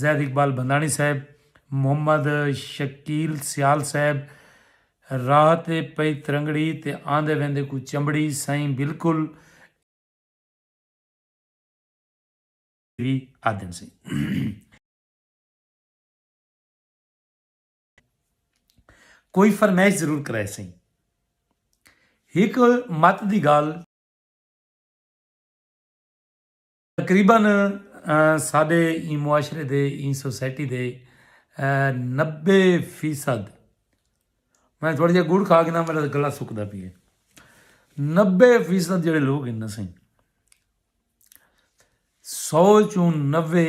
زید اقبال بھنداݨی صاحب، محمد شکیل سیال صاحب، راہ تے پئی ترنگڑی تے آندے ویندے کوں چنبڑی سئیں بالکل وی آہدن سئیں۔ کوئی فرمائش ضرور کرائے سئیں۔ ہک مت دی ڳالھ تقریبا ساڈے ایں معاشرے دے ایں سوسائٹی دے نبے فیصد میں تھوڑا جہا گڑ کھا گنا میرا گلا سکدا پی ہے۔ نبے فیصد جڑے لوگ ہیں نا سائیں سو چوں نوے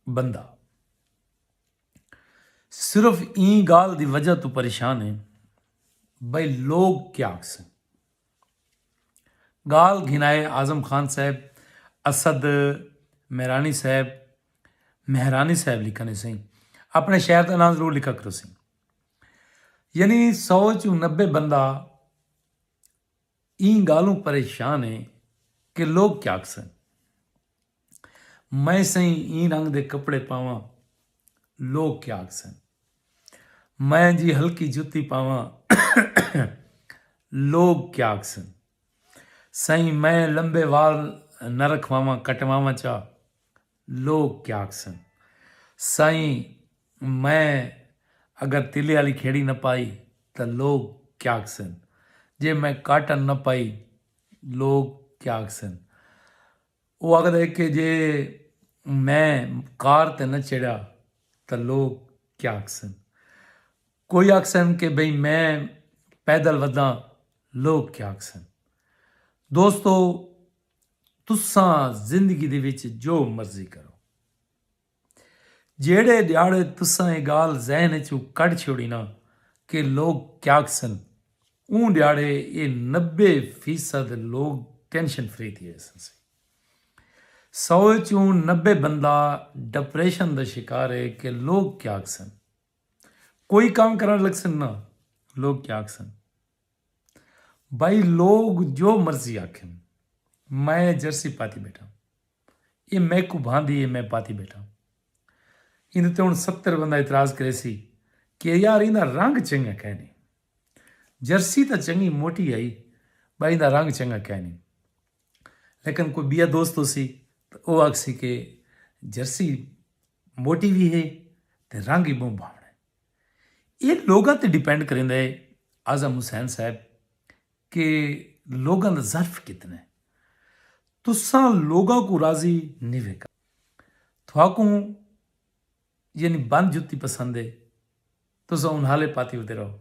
بندہ صرف ایں گال دی وجہ تو پریشان ہیں بھائی لوگ کیا آکھسن۔ گال گھنائے اعظم خان صاحب، اسد مہرانی صاحب، مہرانی صاحب لکھن سیں اپنے شہر دا نام ضرور لکھا کرو سیں۔ یعنی سو چوں نبے بندہ ایں گالوں پریشان ہے کہ لوگ کیا آکھسن۔ میں سئیں ایں رنگ دے کپڑے پاواں لوگ کیا آکھسن۔ میں جی ہلکی جتی پاواں لوگ کیا آکھسن۔ سئیں میں لمبے وال نہ رکھواواں کٹواواں چا لوگ کیا آکھسن۔ سئیں میں اگر تلے آلی کھیڑی نہ پائی تاں لوگ کیا آکھسن۔ جے میں کاٹن نہ پائی لوگ کیا آکھسن۔ او آکھدا ہے کہ جے میں کار تے نہ چڑھیا تاں لوگ کیا آکھسن۔ کوئی آکھسن کہ بھئی میں پیدل وداں لوگ کیا آکھسن۔ دوستو تساں زندگی دے وچ جو مرضی کرو جیڑھے ݙیہاڑے تساں اے ڳالھ ذہن اچوں کڈھ چھوڑی نا کہ لوک کیا آکھسن، اوں ݙیہاڑے اے نبے فیصد لوک ٹینشن فری تھی ویسن سی۔ سو اچوں نبے بندہ ڈپریشن دا شکار ہے کہ لوک کیا آکھسن۔ کوئی کم کرݨ لڳسن نا، لوک کیا آکھسن۔ بھائی لوگ جو مرضی آکھن، میں جرسی پاتی بیٹھا، اے میکوں بھاندی ہے، میں پاتی بیٹھا۔ ایندے تے ہݨ ستر بندہ اعتراض کریسی کہ یار ایندا رنگ چنگا کائنی۔ جرسی تاں چنگی موٹی ہئی، بھائی ایندا رنگ چنگا کائنی۔ لیکن کوئی ٻیا دوست ہوسی تاں او آکھسی کہ جرسی موٹی وی ہے تے رنگ وی ٻہوں بھاوݨا ہے۔ اے لوگاں تے ڈیپینڈ کریندا ہے اعظم حسین صاحب کہ لوگاں دا ظرف کتنا ہے۔ تساں لوگاں کوں راضی نی ویکا۔ تھاکوں یعنی بند جتی پسند ہے، تساں انہالے پاتی ودے رہو۔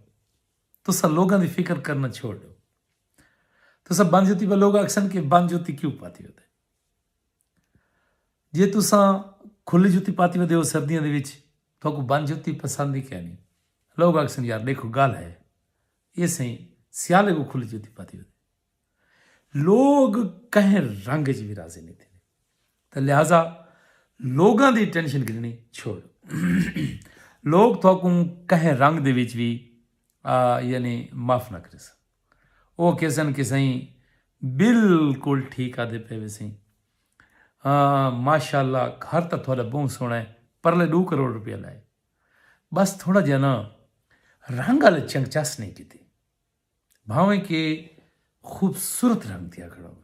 تساں لوگاں دی فکر کرنا چھوڑ ݙیو۔ تساں بند جتی پہ لوگ آکھسن کہ بند جتی کیوں پاتی ودے؟ جے تساں کھلی جتی پاتی ودے ہو سردیاں دے وچ، تھاکوں بند جتی پسند ہی کیا نہیں؟ لوگ آکھسن یار ݙیکھو ڳالھ ہے، اے سئیں سیالے کوں کھلی جتی پاتی ودے۔ لوگ کہیں رنگ اچ وی راضی نہیں تھیندے، تے لہذا لوگاں دی ٹینشن گھنݨی چھوڑ۔ لوگ تھاکوں کہیں رنگ دے وچ وی آ، یعنی معاف نہ کریسن۔ او کہسن کہ سئیں بالکل ٹھیک آدھے پئے وے سئیں۔ ہاں ماشاءاللہ گھر تاں تھوڑا بہت سوہݨا ہے، پرلے ݙو کروڑ روپیہ لائے، بس تھوڑا جہا نا رنگ والے چنگ چس نہیں کیتی، بھاویں کہ خوبصورت رنگ تھیا کھڑا ہوئے۔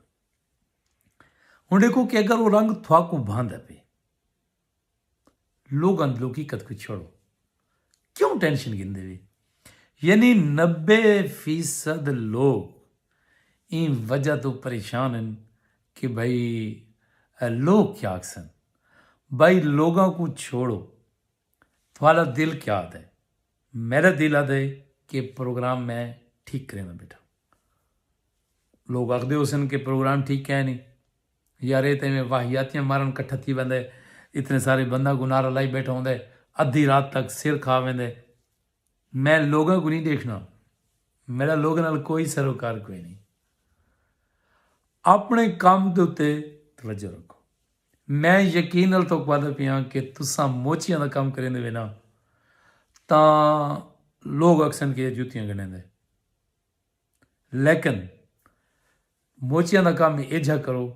ہن ݙیکھو کہ اگر وہ رنگ تھاکوں بھاندا پئے، لوگاں دی لوکی کت کوں چھوڑو، کیوں ٹینشن گھندے وے؟ یعنی نبے فیصد لوگ ایں وجہ توں پریشان ہن کہ بھئی، اے لوگ کیا آکھسن؟ بھائی لوگاں کوں چھوڑو، تھوڑا دل کیا آدھے؟ میرا دل آدھے کہ پروگرام میں ٹھیک کریندا بیٹھا۔ لوگ آکھدے ہوسن کہ پروگرام ٹھیک کائے نہیں، یار اے تے میں واہیاتیاں مارن کٹھا تھی ویندے، اتنے سارے بندہ کوں نعرہ لائی بیٹھا ہوندے، ادھی رات تک سر کھا ویندے۔ میں لوگاں کوں نہیں ݙیکھنا، میرا لوگاں نال کوئی سروکار کوئی نہیں۔ اپݨے کم دے اتے توجہ رکھو۔ میں یقین نال تہاکوں آہدا پیاں کہ تساں موچیاں دا کم کریندے وے نا تاں لوگ آکھسن کہ اے جتیاں گھنیندے، لیکن موچیاں دا کم ایجھا کرو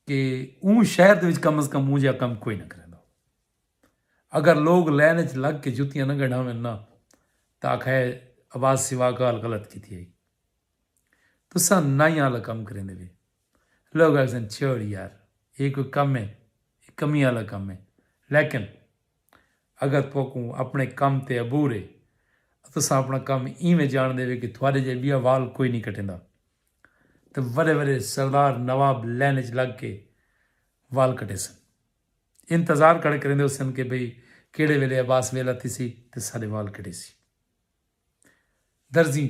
کہ اوں شہر دے وچ کم از کم اوں جیہا کم کوئی نہ کریندا۔ اگر لوگ لین اچ لگ کے جتیاں نہ گھناون نا تاں آکھے عباس سوا ڳالھ غلط کیتی ہئی۔ تساں نائیاں والا کم کریندے وے۔ لوگ آکھسن چھوڑ یار، اے کوئی کم ہے؟ اے کمیاں والا کم ہے۔ لیکن اگر تہاکوں اپݨے کم تے عبور ہے، تساں اپݨا کم ایویں جاݨدے وے کہ تہاݙے جیہا ٻیا وال کوئی نہیں کٹیندا، تے وݙے وݙے سردار نواب لین اچ لگ کے وال کٹیسن۔ انتظار کھڑے کریندے ہوسن کہ بھئی کیڑھے ویلے عباس ویلا تھیسی تے ساݙے وال کٹیسی۔ درزی،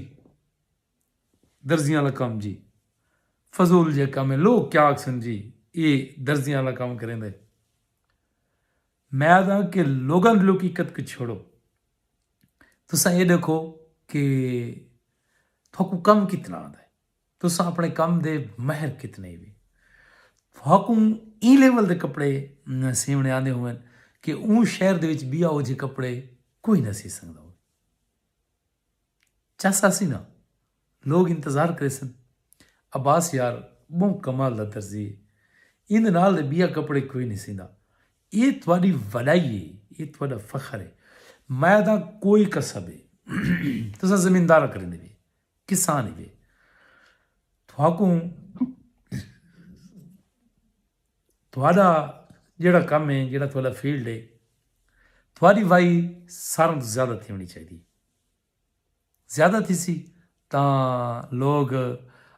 درزیاں والا کم جی، فضول جیہا کم ہے۔ لوگ کیا آکھسن جی، اے درزیاں والا کم کریندے۔ میں آہداں کہ لوگاں دی لوکی کت کوں چھوڑو، تساں اے ݙیکھو کہ تہاکوں کم کتنا آندا ہے، تساں اپݨے کم دے ماہر کتنے وے۔ تہاکوں ایں لیول دے کپڑے سیوݨے آندے ہوون کہ اوں شہر دے وچ ٻیا اوجھے کپڑے کوئی نہ سی سڳدا ہووے۔ چس آسی نا، لوگ انتظار کریسن۔ عباس یار ٻہوں کمال دا درزی ہے، ایندے نال دے ٻیا کپڑے کوئی نہیں سیندا۔ اے تہاݙی وݙائی ہے، اے تہاݙا فخر ہے۔ میں آہداں کوئی کسب ہے، تساں زمیندار کریندے وے، کسان ہی وے، تہاکوں تہاݙا جیڑھا کم ہے، جیڑھا تہاݙا فیلڈ ہے، تہاݙی واہی ساروں توں زیادہ تھیوݨی چاہیدی۔ زیادہ تھیسی تاں لوگ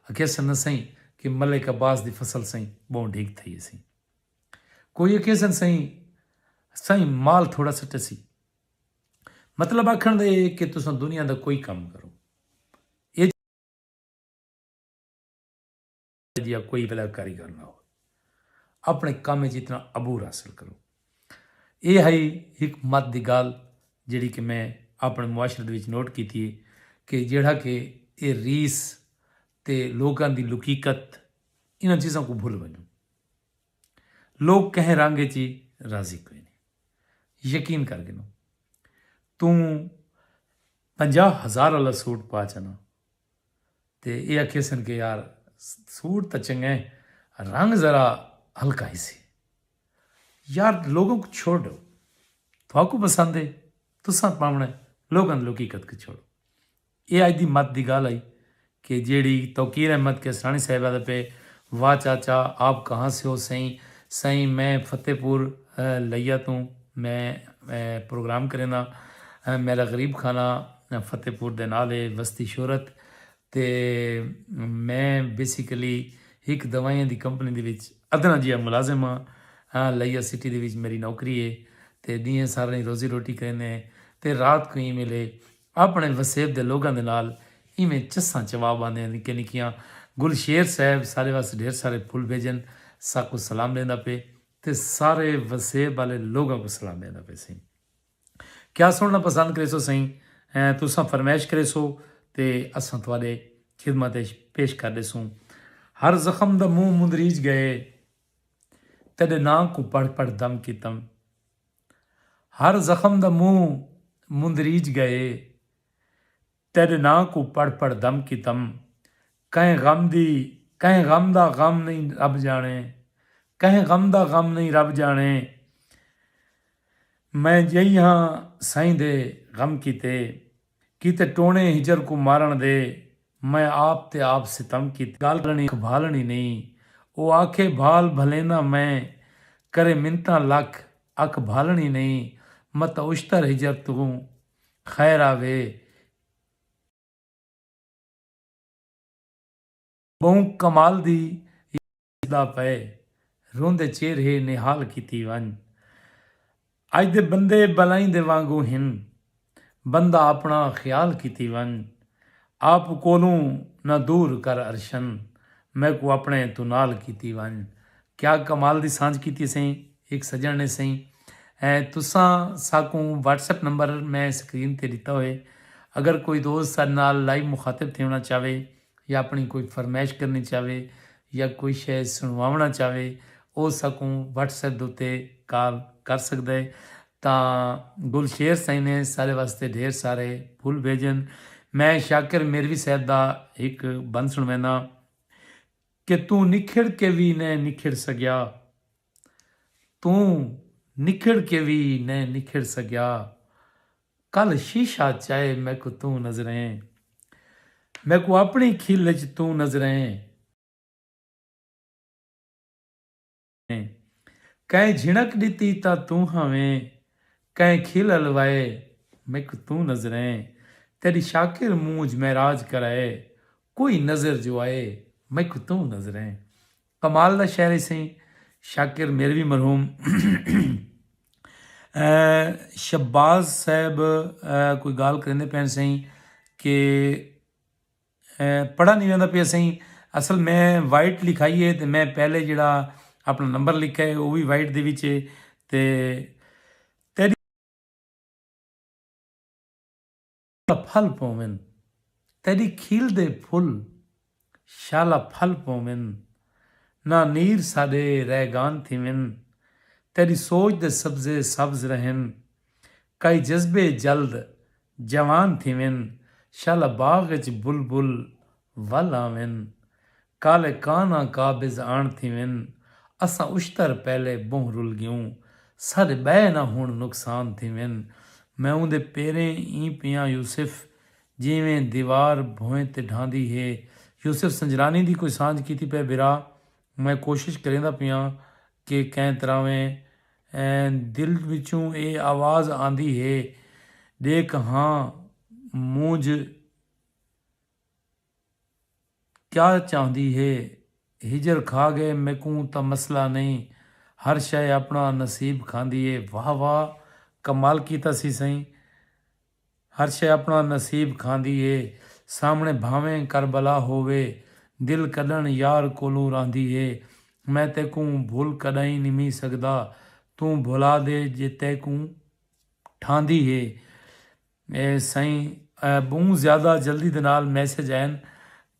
اکھیسن نہ سئیں کہ ملک عباس دی فصل سئیں ٻہوں ڈھڳ تھئی ہسی۔ کوئی اکھیسن سئیں، سئیں مال تھوڑا سٹیسی۔ مطلب آکھݨ دا اے کہ تساں دنیا دا کوئی کم کرو، اے جیہا کوئی ولا کاریگر نہ ہووے، اپݨے کم اچ اتنا عبور حاصل کرو۔ اے ہئی ہک مت دی گالھ جیڑھی کہ میں اپݨے معاشرے دے وچ نوٹ کیتی ہے کہ جیڑھا کہ اے ریس تے لوکاں دی لقیقت انہاں چیزاں کوں بھل ونڄوں۔ لوک کہیں رنگ اچ ہی راضی کوئی نی۔ یقین کر گھنو توں پنجاہ ہزار آلا سوٹ پا چنا تے اے آکھیسن کہ یار سوٹ تاں چنگا ہے، رنگ ذرا ہلکا ہیسی۔ یار لوگوں کوں چھوڑو، تہاکوں پسند ہے تساں پاوݨا ہے، لوگاں دی لقیقت کوں چھوڑو۔ اے اڄ دی مت دی ڳالھ ہئی کہ جیڑھی توقیر احمد کسرانی صاحبہ دا پئے واہ چاچا آپ کہاں سے ہو سئیں؟ سئیں میں فتح پور لیا توں میں پروگرام کرینداں۔ میرا غریب خانہ فتح پور دے نال ہے، وستی شہرت۔ تے میں بیسیکلی ہک دوائیاں دی کمپنی دے وچ ادنا جیہا ملازم ہاں۔ لیا سٹی دے وچ میری نوکری ہے تے ݙینہہ سارے روزی روٹی کریندے ہیں تے رات کوں ایں ویلے اپݨے وسیب دے لوگاں دے نال ایویں چساں چوا ٻاندے ہیں۔ نکے نکیاں گل شیر صاحب سارے واسطے ڈھیر سارے پھل بھیجن، ساکوں سلام ݙیندا پئے تے سارے وسیب آلے لوگاں کوں سلام ݙیندا پئے سئیں۔ کیا سنڑنا پسند کریسو سئیں؟ تساں فرمائش کریسو تے اساں تہاڈے خدمت اچ پیش کر ڈیسوں۔ ہر زخم دا منہ مندریج گئے، تیڈے ناں کوں پڑھ پڑھ دم کیتم۔ ہر زخم دا منہ مندریج گئے، تیڈے ناں کوں پڑھ پڑھ دم کیتم۔ کہیں غم دی کہیں غم دا غم نئیں رب جانے، کہیں غم دا غم نئیں رب جانے۔ میں جئی ہاں سائیں دے غم کیتے، کیتے ٹونے ہجر کوں مارن دے۔ میں آپ تے آپ ستم کیتے، گالھ کرنی اکھ بھالنی نئیں۔ او آکھے بھال بھلینداں میں، کرے منتاں لکھ اکھ بھالنی نئیں۔ متاں اشتر ہجر توں خیر آوے۔ ٻہوں کمال دی یاد ݙسدا پئے، روندے چہرے نہال کیتی ونڄ۔ اڄ دے بندے بلائیں دے وانگوں ہن، بندہ اپݨا خیال کیتی ونڄ۔ آپ کولوں نہ دور کر ارشن، میکوں اپݨے توں نال کیتی ونڄ۔ کیا کمال دی سانجھ کیتی سئیں ہک سڄݨ نے سئیں۔ تساں ساکوں واٹس ایپ نمبر میں سکرین تے ݙتا ہوئے، اگر کوئی دوست ساݙے نال لائیو مخاطب تھیوݨا چاہوے یا اپݨی کوئی فرمائش کرݨی چاہوے یا کوئی شے سݨواوݨا چاہوے، او ساکوں واٹس ایپ دے اتے کال کر سڳدا ہے۔ تاں گل شیر سئیں نے سارے واسطے ڈھیر سارے پھل بھیجن۔ میں شاکر میروی صاحب دا ہک بند سݨوینداں کہ توں نکھڑ کے وی نئیں نکھڑ سڳیا، توں نکھڑ کے وی نئیں نکھڑ سڳیا۔ کل شیشہ چائے میکوں توں نظریں، میکوں اپݨی کھل اچ توں نظریں۔ کہیں جھنک ݙتی تاں توں ہاویں، کہیں کھل الوائے میکوں توں نظریں۔ تیݙی شاکر مونجھ معراج کرائے، کوئی نظر جو آئے میکوں توں نظریں۔ کمال دا شعر ہے سئیں شاکر میروی مرحوم۔ شہباز صاحب کوئی گالھ کریندے پئن سئیں کہ پڑھا نہیں ویندا پیا سئیں۔ اصل میں وائٹ لکھائی ہے تے میں پہلے جڑا اپنا نمبر لکھا ہے وہ بھی وائٹ دے وچ ہے۔ تے تیری پھل پوون، تیری کھیل دے پھل شالا پھل پوون، نہ نیر ساڈے ریگان تھیون، تیری سوچ دے سبزے سبز رہن، کئی جذبے جلد جوان تھیون، شالا باغ اچ بلبل ول آون، کالے کاناں قابض آن تھیون، اساں اشتر پہلے بہوں رل گیوں، ساڈے بئے نہ ہن نقصان تھیون۔ میں اوندے پیریں ایں پیاں یوسف، جیویں دیوار بھوئیں تے ڈھاندی ہے۔ یوسف سنجرانی دی کوئی سانجھ کیتی پئے بھرا؟ میں کوشش کریندا پیاں کہ کہیں طرح ویں دل وچوں اے آواز آندی ہے، ݙیکھ ہاں مونجھ کیا چاہندی ہے۔ ہجر کھا گئے میکوں تاں مسئلہ نئیں، ہر شے اپݨا نصیب کھاندی ہے۔ واہ واہ، کمال کیتا سی سئیں۔ ہر شے اپݨا نصیب کھاندی ہے، سامݨے بھانویں کربلا ہووے، دل کݙݨ یار کولوں راہندی ہے۔ میں تیکوں بھل کݙاہیں نمی سڳدا، توں بھلا دے جے تیکوں ٹھاندی ہے۔ اے سائیں، اے بہوں زیادہ جلدی دے نال میسج آئن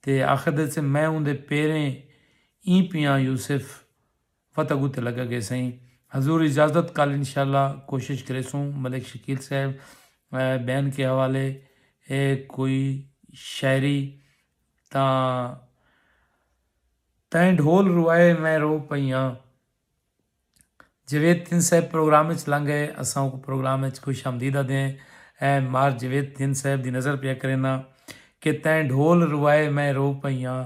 تے آخر دے سے میں اوندے پیریں ایں پیاں یوسف وت اگو تے لگا گئے سائیں۔ حضور اجازت، کل انشاءاللہ کوشش کریسوں ملک شکیل صاحب، اے، بین کے حوالے اے کوئی شاعری تاں تیں ڈھول روائے میں رو پئیاں۔ جاوید تھن صاحب پروگرام وچ لنگ گئے، اساں اوکوں پروگرام وچ خوش آمدید آدھے ہیں۔ اے مار جاوید تھن صاحب دی نظر پیا کرینا کہ تیں ڈھول روائے میں رو پئیاں،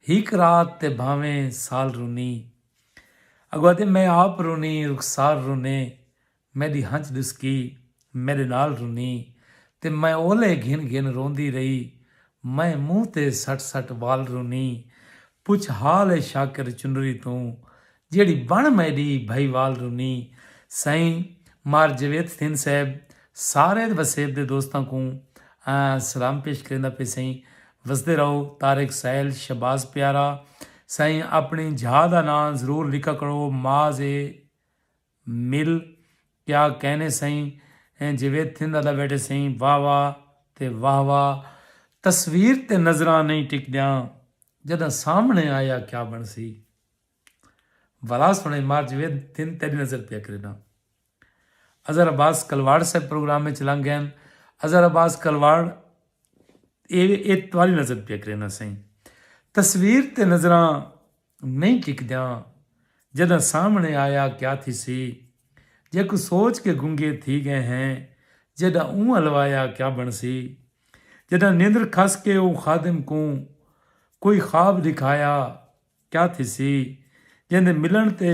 ہک رات تے بھاویں سال رونی۔ اگو آدھے میں آپ رونی، رخسار رونے، میݙی ہنج ݙسکی میݙے نال رنی، تے میں اولے گھن گھن روندی رہی۔ میں منہ تے سٹ سٹ وال رنی، پچھ حال اے شاکر چنری توں، جیڑھی بݨ میݙی بھائیوال رنی۔ سائیں مار جاوید تھن صاحب سارے وسیب دے دوستاں کوں سلام پیش کریندا پئے سائیں۔ وسدے رہو۔ طارق سائل، شہباز پیارا، سائیں اپݨی جھا دا ناں ضرور لکھا کرو۔ ماز اے مل کیا کہنے سئیں، ایں جیوید تھند ادا بیٹھے سئیں، واہ واہ تے واہ واہ۔ تصویر تے نظراں نہیں ٹکدیاں، جداں سامنے آیا کیا بنسی۔ ولا سنے مار جیوید تھند تیری نظر پیا کرینا۔ اظہر عباس کلواڑ صاحب پروگرام وچ لنگ گئن۔ اظہر عباس کلواڑ اے اے تواری نظر پیا کرینا سئیں۔ تصویر تے نظراں نہیں ٹکدیاں، جݙاں سامݨے آیا کیا تھیسی؟ جیکوں سوچ کے گنگے تھی ڳئے ہیں، جݙاں اوں الوایا کیا بݨسی؟ جݙاں نندر کھس کے اوں خادم کوں کوئی خواب ݙکھایا کیا تھیسی؟ جیندے ملݨ تے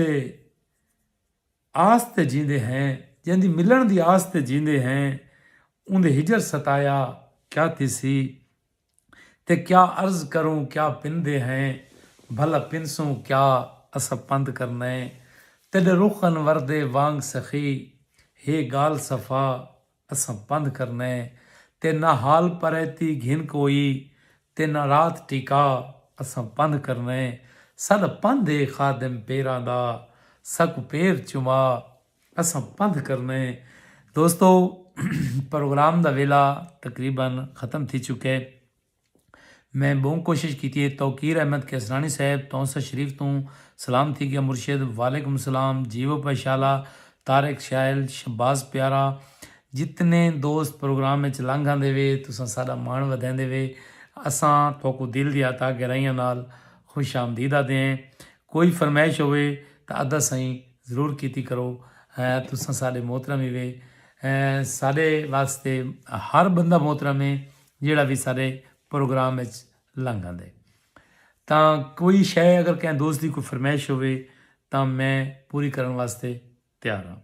آس تے جیندے ہیں، جیندی ملݨ دی آس تے جیندے ہیں، اوندے ہجر ستایا کیا تھیسی؟ تے کیا عرض کروں کیا پندے ہیں، بھلا پنسوں کیا اساں پند کرنئے۔ تیݙے رخ انور دے وانگ سخی، ہے ڳالھ صفا اساں پند کرنئے۔ تے نہ حال پریتی گھن کوئی، تے نہ رات ٹکا اساں پند کرنئے۔ ساݙا پند ہے خادم پیراں دا، ساکوں پیر چما اساں پندھ کرنے۔ دوستو، پروگرام دا ویلا تقریبا ختم تھی چکے۔ میں بہوں کوشش کیتی ہے۔ توقیر احمد کیسرانی صاحب تونسہ شریف توں سلام تھی گیا۔ مرشد وعلیکم السلام، جیوو پشالا، طارق شاعل، شہباز پیارا، جتنے دوست پروگرام وچ لنگھ آندے وے، تساں ساڈا مان ودھیندے وے۔ اساں تھوکوں دل دیاں تہہ گہرائیاں نال خوش آمدید آدھے ہیں۔ کوئی فرمائش ہووے تاں ادا سائیں ضرور کیتی کرو۔ تساں ساڈے محترم ہی وے۔ ساڈے واسطے ہر بندہ محترم ہے جیڑا وی ساڈے پروگرام وچ لنگھ آندے۔ تاں کوئی شے اگر کہیں دوست دی کوئی فرمائش ہووے تاں میں پوری کرن واسطے تیار ہاں۔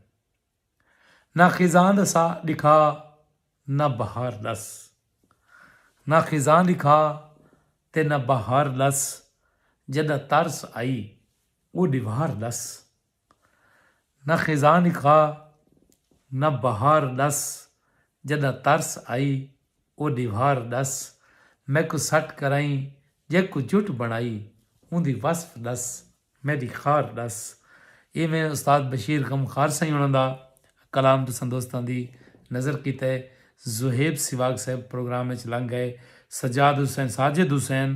نہ خزاں دا ساہ ڈکھا، نہ بہار ڈس۔ نہ خزاں ڈکھا تے نہ بہار ڈس۔ جڈاں ترس آئی او ڈیوار ڈس۔ نہ خزاں ڈکھا نہ بہار ڈس۔ جڈاں ترس آئی او ڈیوار ڈس۔ میکوں سٹ کرائیں جیکوں جٹ بنڑائی اوندی وصف ڈس۔ میڈی خار ڈس۔ ایویں استاد بشیر غم خار سائیں انہاں دا کلام تساں دوستاں دی نظر کیتا ہے۔ زہیب سواگ صاحب پروگرام وچ لنگ گئے۔ سجاد حسین، ساجد حسین،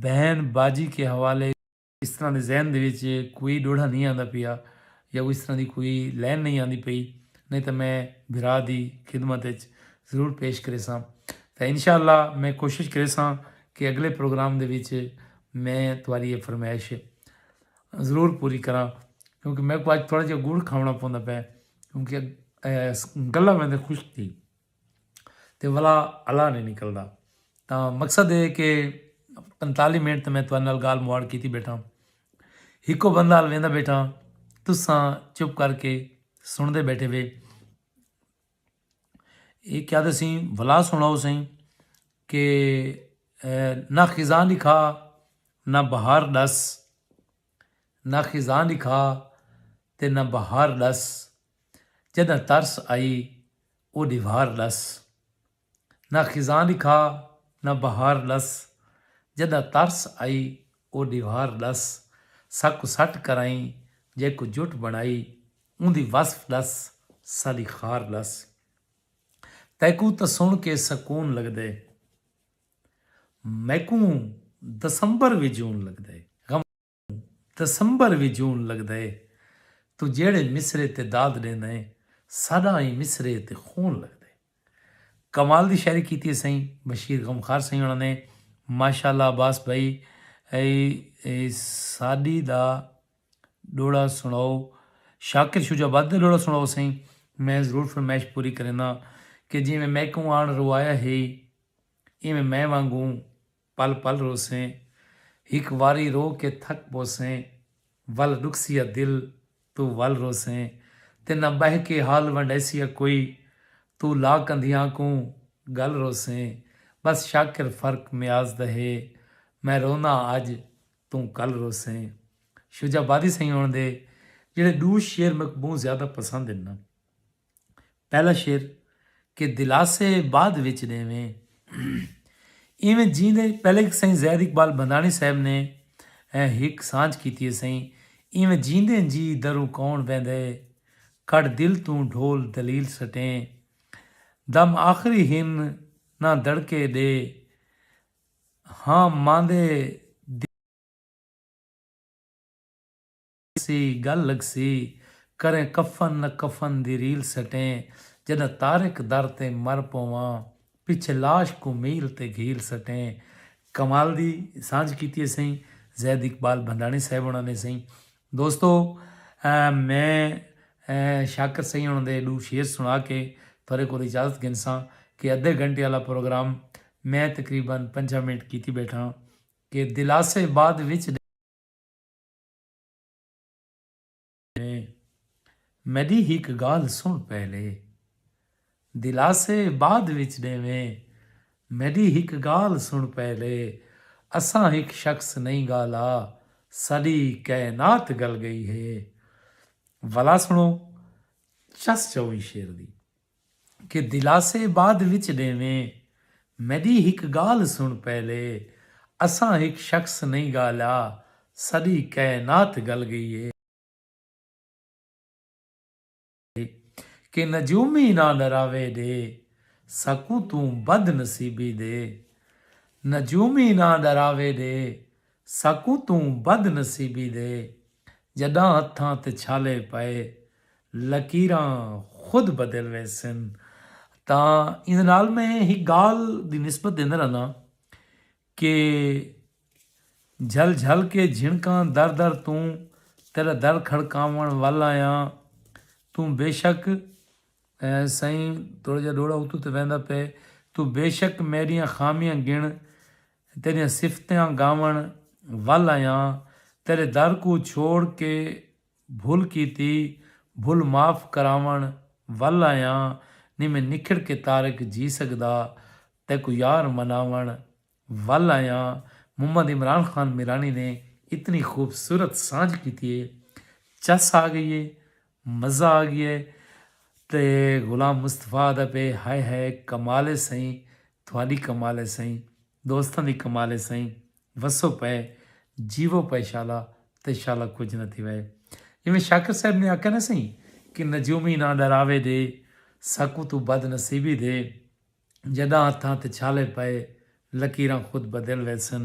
بہن باجی کے حوالے اس طرح دے ذہن دے وچ کوئی ڈوڑھا نہیں آندا پیا یا اس طرح دی کوئی لین نہیں آندی پئی، نہیں تاں میں بھرا دی خدمت وچ ضرور پیش کریساں۔ تاں انشاءاللہ میں کوشش کریساں کہ اگلے پروگرام دے وچ میں تہاڈی یہ فرمائش ضرور پوری کراں، کیونکہ میکوں اج تھوڑا جہا گڑ کھاونا پوندا پے، کیونکہ گلا میں خشک تھی تے ولا الا نہیں نکلدا۔ تاں مقصد ہے کہ پنتالی منٹ تے میں تہاڈے نال گال مواڑ کیتی بیٹھا، ہکو بندہ ہل ویندا بیٹھا، تساں چپ کر کے سنڑدے بیٹھے وے۔ یہ کیا دے سیں ولا سنڑاؤ سیں کہ نہ خزاں لکھا نہ بہار ڈس، نہ خزاں لکھا تے نہ بہار ڈس۔ جداں ترس آئی او ڈیوار ڈس۔ نہ خزاں لکھا نہ بہار ڈس۔ جداں ترس آئی او ڈیوار ڈس۔ ساکوں سٹ کرائیں جیکوں جٹ بݨائی، اوندی وصف ݙس، ساݙی خار ݙس۔ تیکوں تاں سݨ کے سکون لڳدے، میکوں دسمبر وی جون لڳدے۔ غم دسمبر وی جون لڳدے، توں جیڑھے مصرعے تے داد ݙیندیں، ساݙا ایں مصرعے تے خون لڳدے۔ کمال دی شاعری کیتی ہے سئیں بشیر غمخوار سئیں ہوݨاں نے۔ ماشاءاللہ عباس بھائی، اے اے ساݙی دا ݙوہڑا سݨاؤ۔ شاکر شجاع آباد دا ݙوہڑا سݨاؤ سئیں۔ میں ضرور فرمائش پوری کرینداں کہ جیویں میکوں آن روایا ہئی، ایویں میں وانگوں پل پل روسیں۔ ہک واری رو کے تھک پوسیں، ول ݙکھسیا دل توں ول روسیں۔ تے نہ ٻہہ کے حال ونڈیسیا کوئی، توں لا کندھیاں کوں ڳل روسیں۔ بس شاکر فرق میاز دا ہے، میں روناں اڄ توں کل روسیں۔ شجاع آبادی سئیں ہوݨ دے جیڑھے ݙو شعر میکوں ٻہوں زیادہ پسند ہن نا، پہلا شعر کہ دلاسے بعد وچ ݙیویں۔ ایویں جیندے، پہلے سئیں زید اقبال بھنداݨی صاحب نے، اے، ہک سانجھ کیتی ہے سئیں۔ ایویں جیندے جی دروں کون ویندے، کڈھ دل توں ڈھول دلیل سٹیں۔ دم آخری ہن نہ دڑکے ݙے، ہاں ماندے سی ڳل لڳسی، کریں کفن نہ کفن دی ریل سٹیں۔ جݙاں طارق در تے مر پوواں، پچھے لاش کوں میل تے گھیل سٹیں۔ کمال دی سانجھ کیتی ہے سئیں زید اقبال بھنداݨی صاحب ہوݨاں نے سئیں۔ دوستو، میں شاکر سئیں ہوݨاں دے ݙو شعر سݨا کے تہاݙے کول اجازت گھنساں کہ ادھے گھنٹے والا پروگرام میں تقریبا پنجاہ منٹ کیتی ٻیٹھاں۔ کہ دلاسے بعد وچ ݙیویں، میݙی ہک ڳالھ سݨ پہلے۔ دلاسے بعد وچ ݙیویں، میݙی ہک ڳالھ سݨ پہلے۔ اساں ہک شخص نئیں ڳالا، ساݙی کائنات ڳل ڳئی ہے۔ ولا سݨو، چس چویں شعر دی۔ کہ دلاسے بعد وچ ݙیویں، میݙی ہک ڳالھ سݨ پہلے۔ اساں ہک شخص نئیں ڳالا، ساݙی کائنات ڳل ڳئی ہے۔ کہ نجومی نہ ݙراوے ݙے، ساکوں توں بد نصیبی دے۔ نجومی نہ ݙراوے ݙے، ساکوں توں بد نصیبی دے۔ جݙاں ہتھاں تے چھالے پئے، لکیراں خود بدل ویسن۔ تاں ایندے نال میں ہک ڳالھ دی نسبت ݙیندا رہنداں کہ جھل جھل کے جھنکاں در در توں، تیݙا در کھڑکاوݨ ول آیاں۔ توں بے شک، اے سئیں، تھوڑا جہا ݙوہڑا اتوں تے ویندا پئے، توں بے شک میݙیاں خامیاں ڳݨ، تیݙیاں صفتیاں ڳاوݨ ول آیاں۔ تیݙے در کوں چھوڑ کے بھل کیتی، بھل معاف کراوݨ ول آیاں۔ نی میں نکھڑ کے طارق جی سڳدا، تیکوں یار مناوݨ ول آیاں۔ محمد عمران خان میرانی نے اتنی خوبصورت سانجھ کیتی ہے، چس آ ڳئی ہے، مزہ آ ڳیا ہے۔ تے غلام مصطفیٰ آہدا پئے، ہائے ہائے کمال ہے سئیں، تہاݙی کمال ہے سئیں، دوستاں دی کمال ہے سئیں۔ وسو پئے، جیوو پئے شالا، تے شالا کجھ نہ تھیوے۔ جیویں شاکر صاحب نے آکھیا نا سئیں کہ نجومی نہ ݙراوے ݙے، ساکوں توں بد نصیبی دے۔ جݙاں ہتھاں تے چھالے پئے، لکیراں خود بدل ویسن۔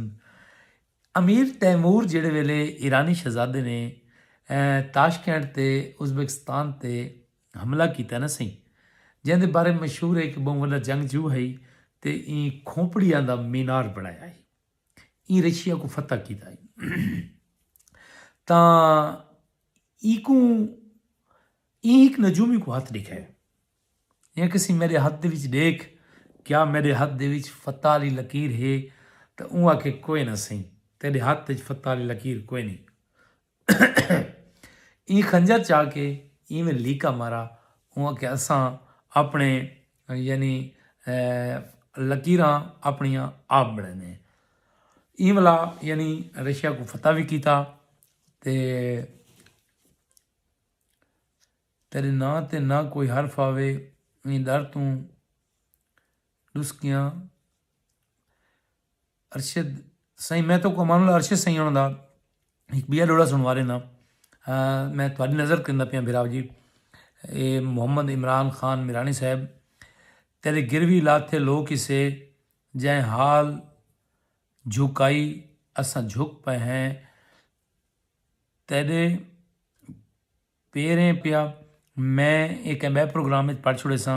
امیر تیمور جیڑھے ویلے ایرانی شہزادے نے، اے، تاشکند تے ازبکستان تے حملہ کیتا نا سئیں، جیندے بارے مشہور ہے کہ ٻہوں وݙا جنگجو ہئی تے ایں کھوپڑیاں دا مینار بݨایا ہئی۔ ایں رشیا کوں فتح کیتا ہئی۔ تاں اینکوں، ایں ہک نجومی کوں ہتھ ݙکھائے۔ ایں آکھیسی میݙے ہتھ دے وچ ݙیکھ، کیا میݙے ہتھ دے وچ فتح آلی لکیر ہے؟ تاں اوں آکھے کوئے نہ سئیں، تیݙے ہتھ وچ فتح آلی لکیر کوئے نی۔ ایں خنجر چا کے ایویں لیکا مارا، اوں آکھے اساں اپݨے، یعنی، اے، لکیراں اپݨیاں آپ بݨیندے ہیں۔ ایں ولا یعنی رشیا کوں فتح وی کیتا تے تیݙے ناں تے نہ کوئی حرف آوے، ایں ݙر توں ݙسکیاں۔ ارشد سئیں، میں تہاکوں امان اللہ ارشد سئیں ہوݨاں دا ہک ٻیا ݙوہڑا سݨوا ݙینداں۔ میں تہاݙی نظر کریندا پیاں بھرا جی۔ اے محمد عمران خان میرانی صاحب، تیݙے گروی لاتھے لوک اسے، جئیں حال جھکائی اساں جھک پئے ہیں تیݙے پیریں پیا۔ میں اے کہیں ٻئے پروگرام وچ پڑھ چھوڑیساں۔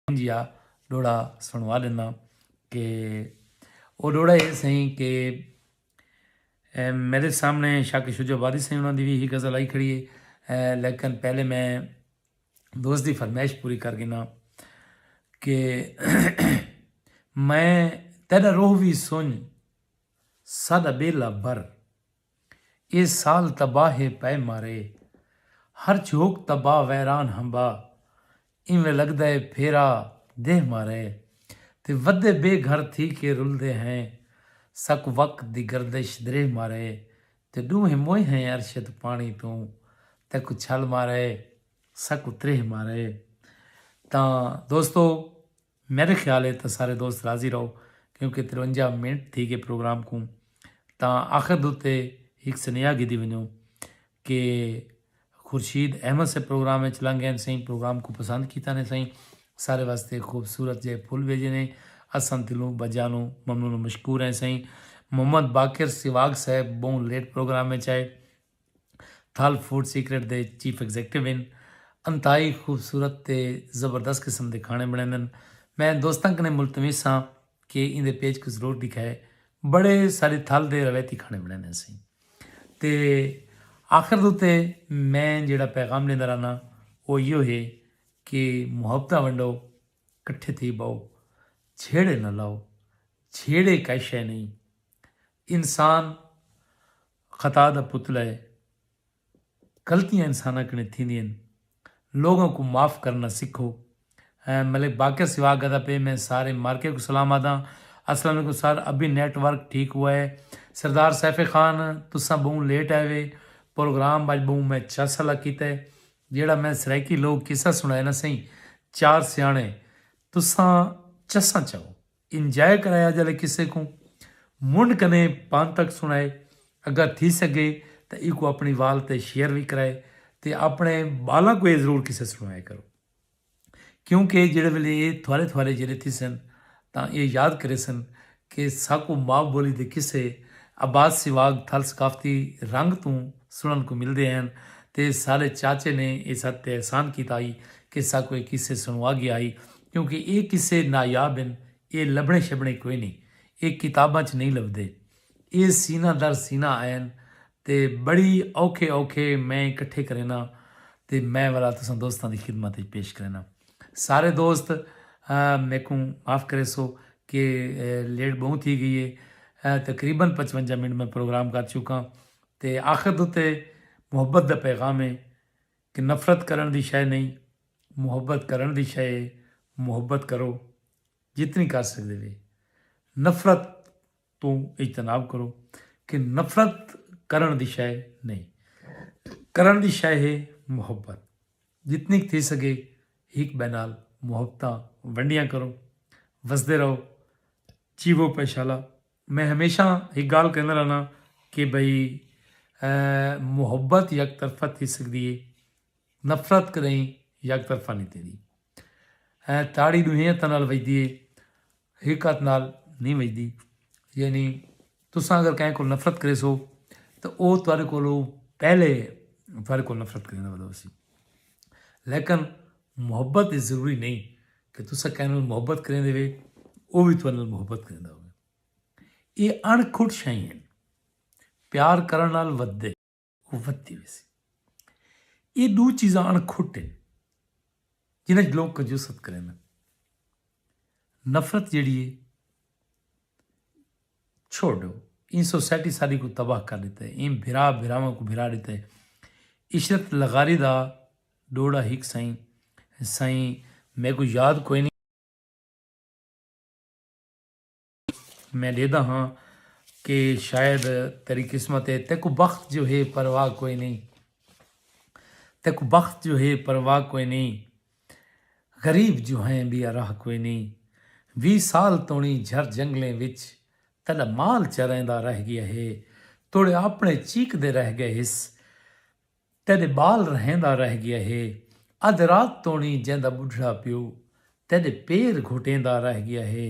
جیا ݙوہڑا سݨوا ݙینداں کہ او ݙوہڑا اے سئیں کہ میݙے سامݨے شاکر شجاع آبادی سئیں انہاں دی وی ہی غزل آئی کھڑی ہے، لیکن پہلے میں دوست دی فرمائش پوری کر گھناں کہ میں تیݙا روہ وی سنڄ ساݙا ٻیلا بھر اے سال تباہ ہے پئے مارے، ہر جھوک تباہ ویران ہمبا، اینویں لڳدا ہے پھیرا دیہہ مارے، تے ودے بے گھر تھی کے رلدے ہیں، ساکوں وقت دی گردش دریہہ مارے، تے ݙوہیں موئے ہیں عرش تے پاݨی توں، تیکوں چھل مارے، ساکوں تریہہ مارے۔ تاں دوستو، میݙے خیال ہے تاں سارے دوست راضی رہو، کیونکہ ترونجا منٹ تھی ڳئے پروگرام کوں۔ تاں آخر دے اتے ہک سنیہا گھدی ونڄوں کہ خورشید احمد صاحب پروگرام وچ لنگھ ڳئے سئیں، پروگرام کوں پسند کیتا نے سئیں، سارے واسطے خوبصورت جئے پھل بھیڄے نے۔ اساں دلوں بجانوں ممنون و مشکور ہیں سئیں۔ محمد باقر سواگ صاحب ٻہوں لیٹ پروگرام وچ آئے۔ تھل فوڈ سیکرٹ دے چیف ایگزیکٹو ہن۔ انتہائی خوبصورت تے زبردست قسم دے کھاݨے بݨیندن۔ میں دوستاں کنے ملتمس ہاں کہ ایندے پیج کوں ضرور ݙکھائے۔ بڑے سارے تھل دے روایتی کھاݨے بݨیندے سئیں۔ تے آخر دے اتے میں جیڑھا پیغام ݙیندا رہنا او ایہو ہے کہ محبتاں ونڈو، کٹھے تھی ٻہو، جھیڑے نہ لاؤ، جھیڑے کائے شے نئیں۔ انسان خطا دا پتلا ہے، غلطیاں انساناں کنے تھیندین۔ لوگاں کوں معاف کرنا سکھو۔ ملک باقر سواگ آہدا پئے میں سارے مارکے کوں سلام آہداں۔ السلام علیکم سر، ابھی نیٹ ورک ٹھیک ہوا ہے؟ سردار سیف خان، تساں ٻہوں لیٹ آئے وے، پروگرام اڄ ٻہوں میں چس آلا کیتا ہے۔ جیڑھا میں سرائیکی لوک قصہ سݨائے نا سئیں، چار سیاݨے، تساں چساں چاؤ، انجوائے کرائے اڄ آلے قصے کوں۔ منڈھ کنے پان تک سݨائے، اگر تھی سڳے تاں ایکوں اپݨی وال تے شیئر وی کرائے تے اپݨے ٻالاں کوں اے ضرور قصے سݨوایا کرو، کیونکہ جیڑھے ویلے اے تھوارے تھوارے جیڑھے تھیسن تاں اے یاد کریسن کہ ساکوں ماء ٻولی دے قصے عباس سواگ تھل ثقافتی رنگ توں سݨݨ کوں ملدے ہن تے سارے چاچے نے اس حد تے احسان کیتا ہئی کہ ساکوں اے قصے سݨوا ڳیا ہئی، کیونکہ اے قصے نایاب ہن، اے لبھݨے شبھݨے کوئنی، اے کتاباں اچ نئیں لبھدے۔ اے سینہ در سینہ آئن تے بڑی اوکھے اوکھے میں کٹھے کرینا تے میں والا تساں دوستاں دی خدمت اچ پیش کرینا۔ سارے دوست میکوں معاف کریسو کہ لیٹ ٻہوں تھی ڳئی ہے۔ تقریبا پچونجا منٹ میں پروگرام کر چکاں تے آخر دے اتے محبت دا پیغام ہے کہ نفرت کرݨ دی شے نئیں، محبت کرݨ دی شے ہے۔ محبت کرو جتنی کر سڳدے وے۔ نفرت توں اجتناب کرو کہ نفرت کرݨ دی شے نئیں، کرݨ دی شے ہے محبت۔ جتنی تھی سڳے ہک ٻئے نال محبتاں ونڈیاں کرو، وسدے رہو، جیوو پئے شالا۔ میں ہمیشہ ہک ڳالھ کہندا رہنا کہ بھئی محبت یک طرفہ تھی سڳدی ہے، نفرت کݙہیں یک طرفہ نی تھیندی۔ تاڑی ݙوہیں ہتھاں نال وڄدی ہے، ہک ہتھ نال نی وڄدی۔ یعنی تساں اگر کہیں کوں نفرت کریسو تاں او تہاݙے کولوں پہلے تہاݙے کول نفرت کریندا ودا ہوسی۔ لیکن محبت اے ضروری نئیں کہ تساں کہیں نال محبت کریندے وے او وی تہاݙے نال محبت کریندا ہووے۔ اے اݨ کھٹ شئیں ہن، پیار کرݨ نال ودھدے۔ او ودھدی ویسی۔ اے ݙو چیزاں اݨ کھٹ ہن جنہاں اچ لوک کجوست کریندن۔ نفرت جیڑھی ہے چھوڑ ݙیو، ایں سوسائٹی ساݙی کوں تباہ کر ݙتا ہے، ایں بھرا بھراواں کوں بھرا ݙتا ہے۔ عشرت لغاری دا ݙوہڑا ہک سئیں، سئیں میکوں یاد کوئنی۔ میں ݙیہدا ہاں کہ شاید تیݙی قسمت ہے، تیکوں بخت جو ہے پرواہ کوئنی، تیکوں بخت جو ہے پرواہ کوئنی، غریب جو ہیں ٻیا راہ کوئنی۔ ویہہ سال توݨی جھر جنگلیں وچ تیݙا مال چریندا رہ ڳیا ہے، توڑے آپݨے چیکدے رہ ڳئے ہس۔ تیݙے ٻال رہیندا رہ ڳیا ہے۔ ادھ رات توڑیں جیندا ٻڈھڑا پیو تیݙے پیر گھٹیندا رہ ڳیا ہے۔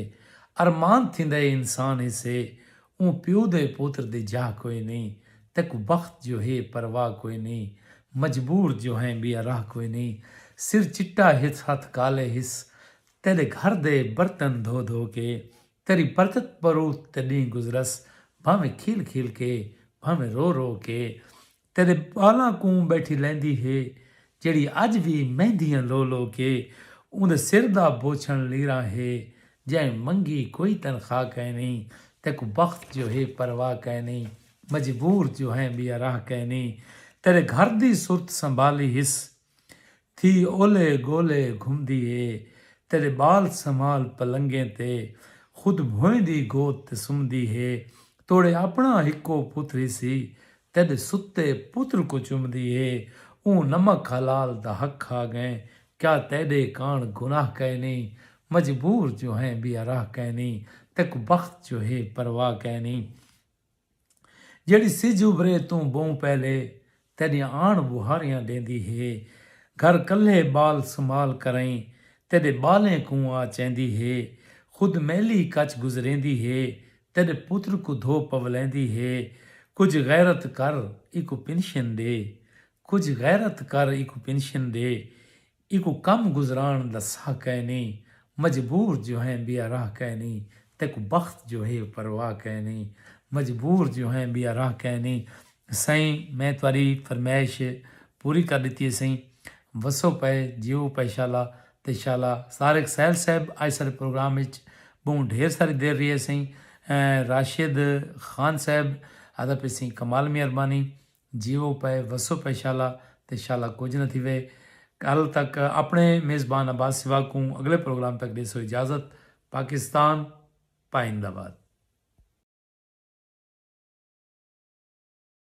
ارمان تھیندا ہے انسان ہسے۔ اوں پیو دے پوتر دی جاہ کوئے نئیں۔ تیکوں بخت جو ہے پرواہ کوئے نئیں۔ مجبور جو ہیں ٻیا راہ کوئے نئیں۔ سر چٹا ہس ہتھ کالے ہس۔ تیݙے گھر دے برتن دھو دھو کے تیݙی پرتت پروت تے ݙینہہ گزرس۔ بھانویں کھیل کھیل کے بھانویں رو رو کے۔ تیݙے ٻالاں کوں ٻیٹھی لیندی ہے جیڑھی اڄ وی مہندیاں لو لو کے۔ اوندے سر دا بوچھݨ لیراں ہے جئیں منگی کوئی تنخواہ کائنی۔ تیکوں بخت جو ہے پرواہ کائنی۔ مجبور جو ہیں ٻیا راہ کائنی۔ تیݙے گھر دی صورت سنبھالی ہس تھی اولے گولے گھمدی ہے۔ تیݙے ٻال سنبھال پلنگیں تے خود بھوئیں دی گود تے سمدی ہے۔ توڑے اپݨا ہکو پتر ہسی تیݙے ستے پتر کوں چمدی ہے۔ اوں نمک حلال دا حق کھا ڳئیں کیا تیݙے کاݨ گناہ کائنی۔ مجبور جو ہیں ٻیا راہ کائنی۔ تیکوں بخت جو ہے پرواہ کائنی۔ جیڑھی سجھ ابھرے توں ٻہوں پہلے تیݙیاں آݨ ٻوہاریاں ݙیندی ہے۔ گھر کلھے ٻال سنبھال کرئیں تیݙے ٻالیں کوں آ چیندی ہے۔ خود میلی کچ گزریندی ہے تیݙے پتر کوں دھو پولیندی ہے۔ کجھ غیرت کر ایکوں پنشن ݙے۔ کجھ غیرت کر ایکوں پنشن ݙے۔ ایکوں کم گزران دا ساہ کائنی۔ مجبور جو ہیں ٻیا راہ کائنی۔ تیکوں بخت جو ہے پرواہ کائنی۔ مجبور جو ہیں ٻیا راہ کائنی۔ سائیں میں تہاݙی فرمائش پوری کر ݙتی ہے سائیں۔ وسو پئے جیو پئے شالا تے شالا۔ طارق سہیل صاحب اڄ ساݙے پروگرام وچ ٻہوں ڈھیر ساری دیر رہے سائیں۔ راشد خان صاحب آہدا پئے سائیں کمال مہربانی۔ جیو پئے وسو پئے شالا تے شالا کجھ نہ تھیوے۔ کل تک اپݨے میزبان عباس سوا کوں اگلے پروگرام تک ݙیسو اجازت۔ پاکستان پائندہ باد۔